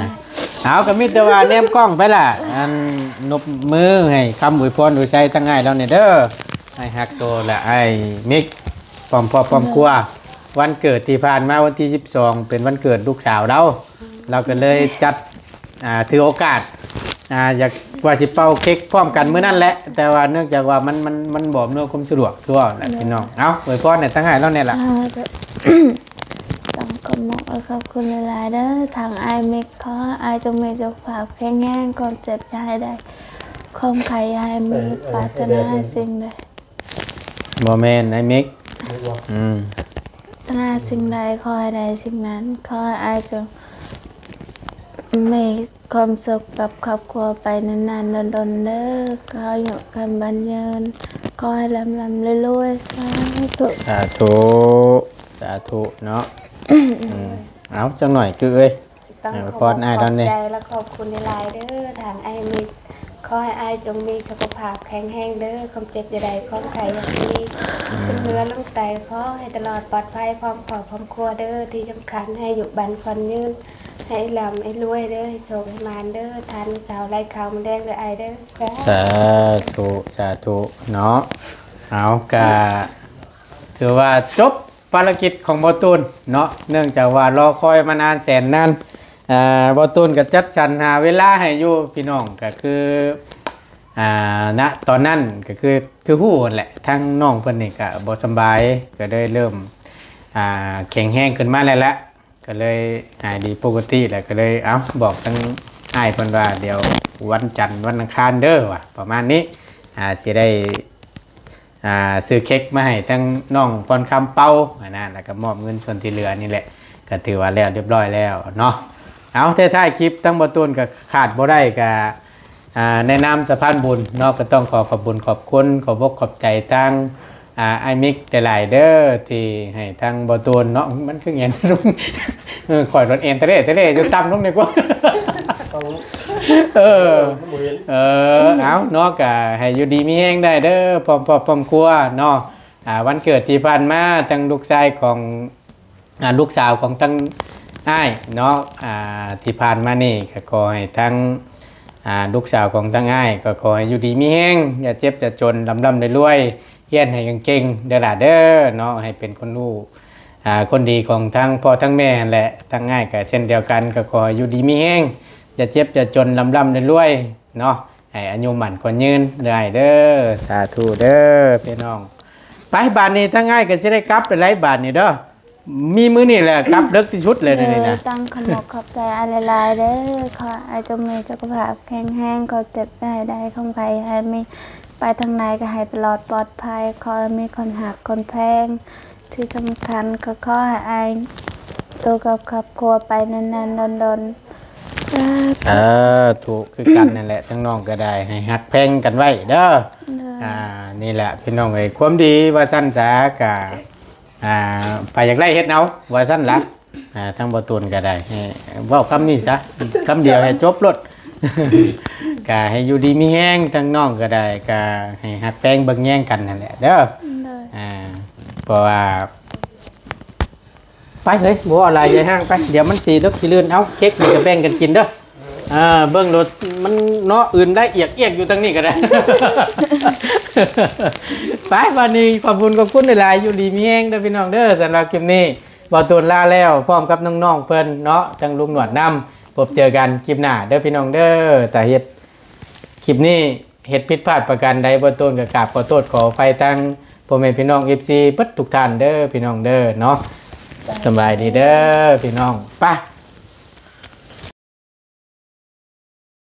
ເອົາ ກໍມີແຕ່ວ່າແນມກ້ອງໄປລະ ອັນ ນົບມືໃຫ້ຄຳອວຍພອນອວຍໄຊທາງອ້າຍລາວແດ່ເດີ ອ້າຍຮັກໂຕ ແລະ ອ້າຍມິກ ພ້ອມຄອບພ້ອມຄົວ. ໂດຍ ວັນເກີດທີ່ຜ່ານມາ ວັນທີສິບສອງ ເປັນວັນເກີດລູກສາວລາວ ອືມ ລາວກໍເລີຍຈັດ ອ່າ ຖືໂອກາດ ອ່າ ຢາກວ່າຊິເປົ່າເຄັກພ້ອມກັນມື້ນັ້ນແຫຼະ ແຕ່ວ່າເນື່ອງຈາກວ່າມັນ ມັນ ມັນບໍ່ອຳນວຍຄວາມສະດວກ ຄືວ່າແຫຼະ ໂດຍ ພີ່ນ້ອງ. ເອົ້າ ອວຍພອນໃຫ້ທາງອ້າຍລາວແດ່ລະ. ອ່າ ຕ້ອງຂອບມຸກຂອບຄຸນຫຼາຍໆເດີ ທາງອ້າຍມິກ ຂໍໃຫ້ອ້າຍຈົ່ງມີສຸຂະພາບແຂງແຮງ ຄວາມເຈັບຢ່າໃຫ້ໄດ້ ຄວາມໄຂ້ຢ່າໃຫ້ມີ ປາດຖະໜາສິ່ງໃດ ບໍ່ແມ່ນ ອ້າຍມິກ ມິກບໍ່? ອືມ ປາດຖະໜາສິ່ງໃດ ຂໍໃຫ້ໄດ້ສິ່ງນັ້ນ ຂໍໃຫ້ອ້າຍຈົ່ງມີຄວາມສຸກກັບຄອບຄົວໄປນານໆດົນໆເດີ ຂໍອາຍຸຄຳໝັ້ນຍືນ ຂໍໃຫ້ລ່ຳໆລວຍໆ ສາທຸ ສາທຸ ສາທຸເນາະ. ອືມ ເອົາ ຈັກໜ້ອຍຄືເອີຍ ຕ້ອງ ເອີ ຂອບ ຂອບໃຈ ແລະ ຂອບຄຸນຫຼາຍໆເດີ ທາງອ້າຍມິກ ຂໍໃຫ້ອ້າຍຈົ່ງມີສຸຂະພາບແຂງແຮງເດີ ຄວາມເຈັບຢ່າໄດ້ ຄວາມໄຂ້ຢ່າມີ ອືມ ຂຶ້ນເຮືອລົງໃຕ້ ຂໍໃຫ້ຕະຫຼອດປອດໄພ ພ້ອມຄອບພ້ອມຄົວເດີ ທີ່ສຳຄັນໃຫ້ອາຍຸໝັ້ນຂວັນຍືນ ໃຫ້ລ່ຳໃຫ້ລວຍເດີ ໃຫ້ໂຊກໃຫ້ໝານເດີ ທ່ານສາວໄລ່ເຂົ້າມາແດງເດີອ້າຍເດີ. ສາທຸ ສາທຸເນາະ. ເອົາ ກະຖືວ່າຈົບ ພາລະກິດຂອງບໍ່ຕູນເນາະ ເນື່ອງຈາກວ່າລໍຄອຍມານານແສນນານ ເອີ ບໍ່ຕູນກໍຈັດສັນຫາເວລາໃຫ້ຢູ່ ພີ່ນ້ອງ ກໍຄື ອ່າ ນະ ຕອນນັ້ນກໍຄື ຄືຮູ້ຫັ້ນແຫຼະ ທາງນ້ອງເພິ່ນນີ້ກໍບໍ່ສະບາຍ ກໍເລີຍເລີ່ມ ອ່າ ແຂງແຮງຂຶ້ນມາແລ້ວລະ ກໍເລີຍຫາຍດີປົກກະຕິ ແລ້ວກໍເລີຍ ເອົ້າ ບອກທາງອ້າຍເພິ່ນວ່າ ດຽວວັນຈັນວັນອັງຄານເດີ ວ່າປະມານນີ້ ອ່າ ຊິໄດ້ ອ່າ ຊື້ເຄັກມາໃຫ້ທັງນ້ອງພອນຄຳເປົ່າຫັ້ນນະ ແລ້ວກໍມອບເງິນສ່ວນທີ່ເຫຼືອນີ້ແຫຼະ ກໍຖືວ່າແລ້ວຮຽບຮ້ອຍແລ້ວເນາະ. ເອົາ ແຕ່ທ້າຍຄລິບ ທັງບໍ່ຕູນກໍຂາດບໍ່ໄດ້ ກໍ ອ່າ ໃນນາມສະພານບຸນເນາະ ກໍຕ້ອງຂໍຂອບບຸນຂອບຄຸນ ຂອບອົກຂອບໃຈທາງ ອ່າ ອ້າຍມິກຫຼາຍໆເດີ ທີ່ໃຫ້ທາງບໍ່ຕູນເນາະ ມັນຄືແຫງ ເອີ ຂ້ອຍລົດແອນເຕເລເຕເລຢູ່ ຕ່ຳລົງດີກວ່າ ເອີ ເອີ ມັນບໍ່ເຫັນ ເອີ ເອົາເນາະ ກະໃຫ້ຢູ່ດີມີແຮງໄດ້ເດີ ພ້ອມຄອບພ້ອມຄົວເນາະ. ອ່າ ວັນເກີດທີ່ຜ່ານມາ ທັງລູກຊາຍຂອງ ອ່າ ລູກສາວຂອງທັງອ້າຍເນາະ ອ່າ ທີ່ຜ່ານມານີ້ ກະຂໍໃຫ້ທັງ ອ່າ ລູກສາວຂອງທັງອ້າຍ ກໍຂໍໃຫ້ຢູ່ດີມີແຮງ ຢ່າເຈັບຢ່າຈົນ ລ່ຳໆລວຍໆ ຮຽນໃຫ້ເກັ່ງໆເດີຫຼ້າເດີເນາະ ໃຫ້ເປັນຄົນຮູ້ ອ່າ ຄົນດີຂອງທັງພໍ່ທັງແມ່ຫັ້ນແຫຼະ. ທັງອ້າຍກໍເຊັ່ນດຽວກັນ ກໍຂໍໃຫ້ຢູ່ດີມີແຮງ ຢ່າເຈັບຢ່າຈົນ ລ່ຳໆລວຍໆເນາະ ໃຫ້ອາຍຸໝັ້ນຂວັນຍືນເດີອ້າຍເດີ. ສາທຸເດີພີ່ນ້ອງ. ໄປ ບາດນີ້ທັງອ້າຍກໍຊິໄດ້ກັບແລ້ວ ບາດນີ້ເດີ ມີມື້ນີ້ແຫຼະ ກັບເດິກທີ່ສຸດເລີຍ ເດີ ນີ້ນະ. ຕ້ອງຂອບອົກຂອບໃຈອ້າຍຫຼາຍໆເດີ ຂໍໃຫ້ອ້າຍຈົ່ງມີສຸຂະພາບແຂງແຮງ ຄວາມເຈັບຢ່າໃຫ້ໄດ້ ຄວາມໄຂ້ຢ່າໃຫ້ມີ ໄປທາງໃດກໍໃຫ້ຕະຫຼອດປອດໄພ ຂໍໃຫ້ມີຄົນຮັກຄົນແພງ ທີ່ສຳຄັນກໍຂໍໃຫ້ອ້າຍຢູ່ກັບຄອບຄົວໄປນານໆດົນໆ ສາທຸ ເອີ ທຸ ຄືກັນນັ້ນແຫຼະ ທັງນ້ອງກໍໄດ້ ໃຫ້ຮັກແພງກັນໄວ້ເດີ. ໂດຍ ອ່າ ນີ້ແຫຼະພີ່ນ້ອງເອີຍ ຄວາມດີວ່າຊັ້ນສາ ກະ ອ່າ ໃຜຢາກໄດ້ເຮັດເອົາ ວ່າຊັ້ນລະ. ອ່າ ທາງບໍ່ຕູນກໍໄດ້ ໃຫ້ເວົ້າຄຳນີ້ຊະ ຄຳດຽວໃຫ້ຈົບໂລດ ກໍໃຫ້ຢູ່ດີມີແຮງ ທາງນ້ອງກໍໄດ້ ກໍໃຫ້ຮັກແພງເບິ່ງແຍງກັນນັ້ນແຫຼະເດີ. ໂດຍ ອ່າ ເພາະວ່າ ໄປເຮີ້ຍ ບໍ່ເວົ້າຫຼາຍ ຢ່າຫ່າງໄປ ດຽວມັນຊິເລິກຊິລື່ນ. ເອົາ ເຄັກນີ້ກໍແບ່ງກັນກິນເດີ. ອ່າ ເບິ່ງໂລດ ມັນເນາະ ອື່ນໄດ້ອຽກໆຢູ່ທາງນີ້ກໍໄດ້. ໄປ ບາດນີ້ຂອບຄຸນ ຂອບຄຸນຫຼາຍໆ ຢູ່ດີມີແຮງເດີພີ່ນ້ອງເດີ. ສຳລັບຄລິບນີ້ ບ່າວຕູນລາແລ້ວ ພ້ອມກັບນ້ອງໆເພິ່ນເນາະ ທັງລຸງໜວດນຳ. ພົບເຈີກັນຄລິບໜ້າເດີພີ່ນ້ອງເດີ. ຖ້າເຮັດຄລິບນີ້ ເຮັດຜິດພາດປະການໃດ ບ່າວຕູນກໍກາບຂໍໂທດຂໍອະໄພທາງພໍ່ແມ່ພີ່ນ້ອງ ເອັຟຊີ ເບິດທຸກທ່ານເດີພີ່ນ້ອງເດີເນາະ. ສະບາຍດີເດີພີ່ນ້ອງ. ໄປ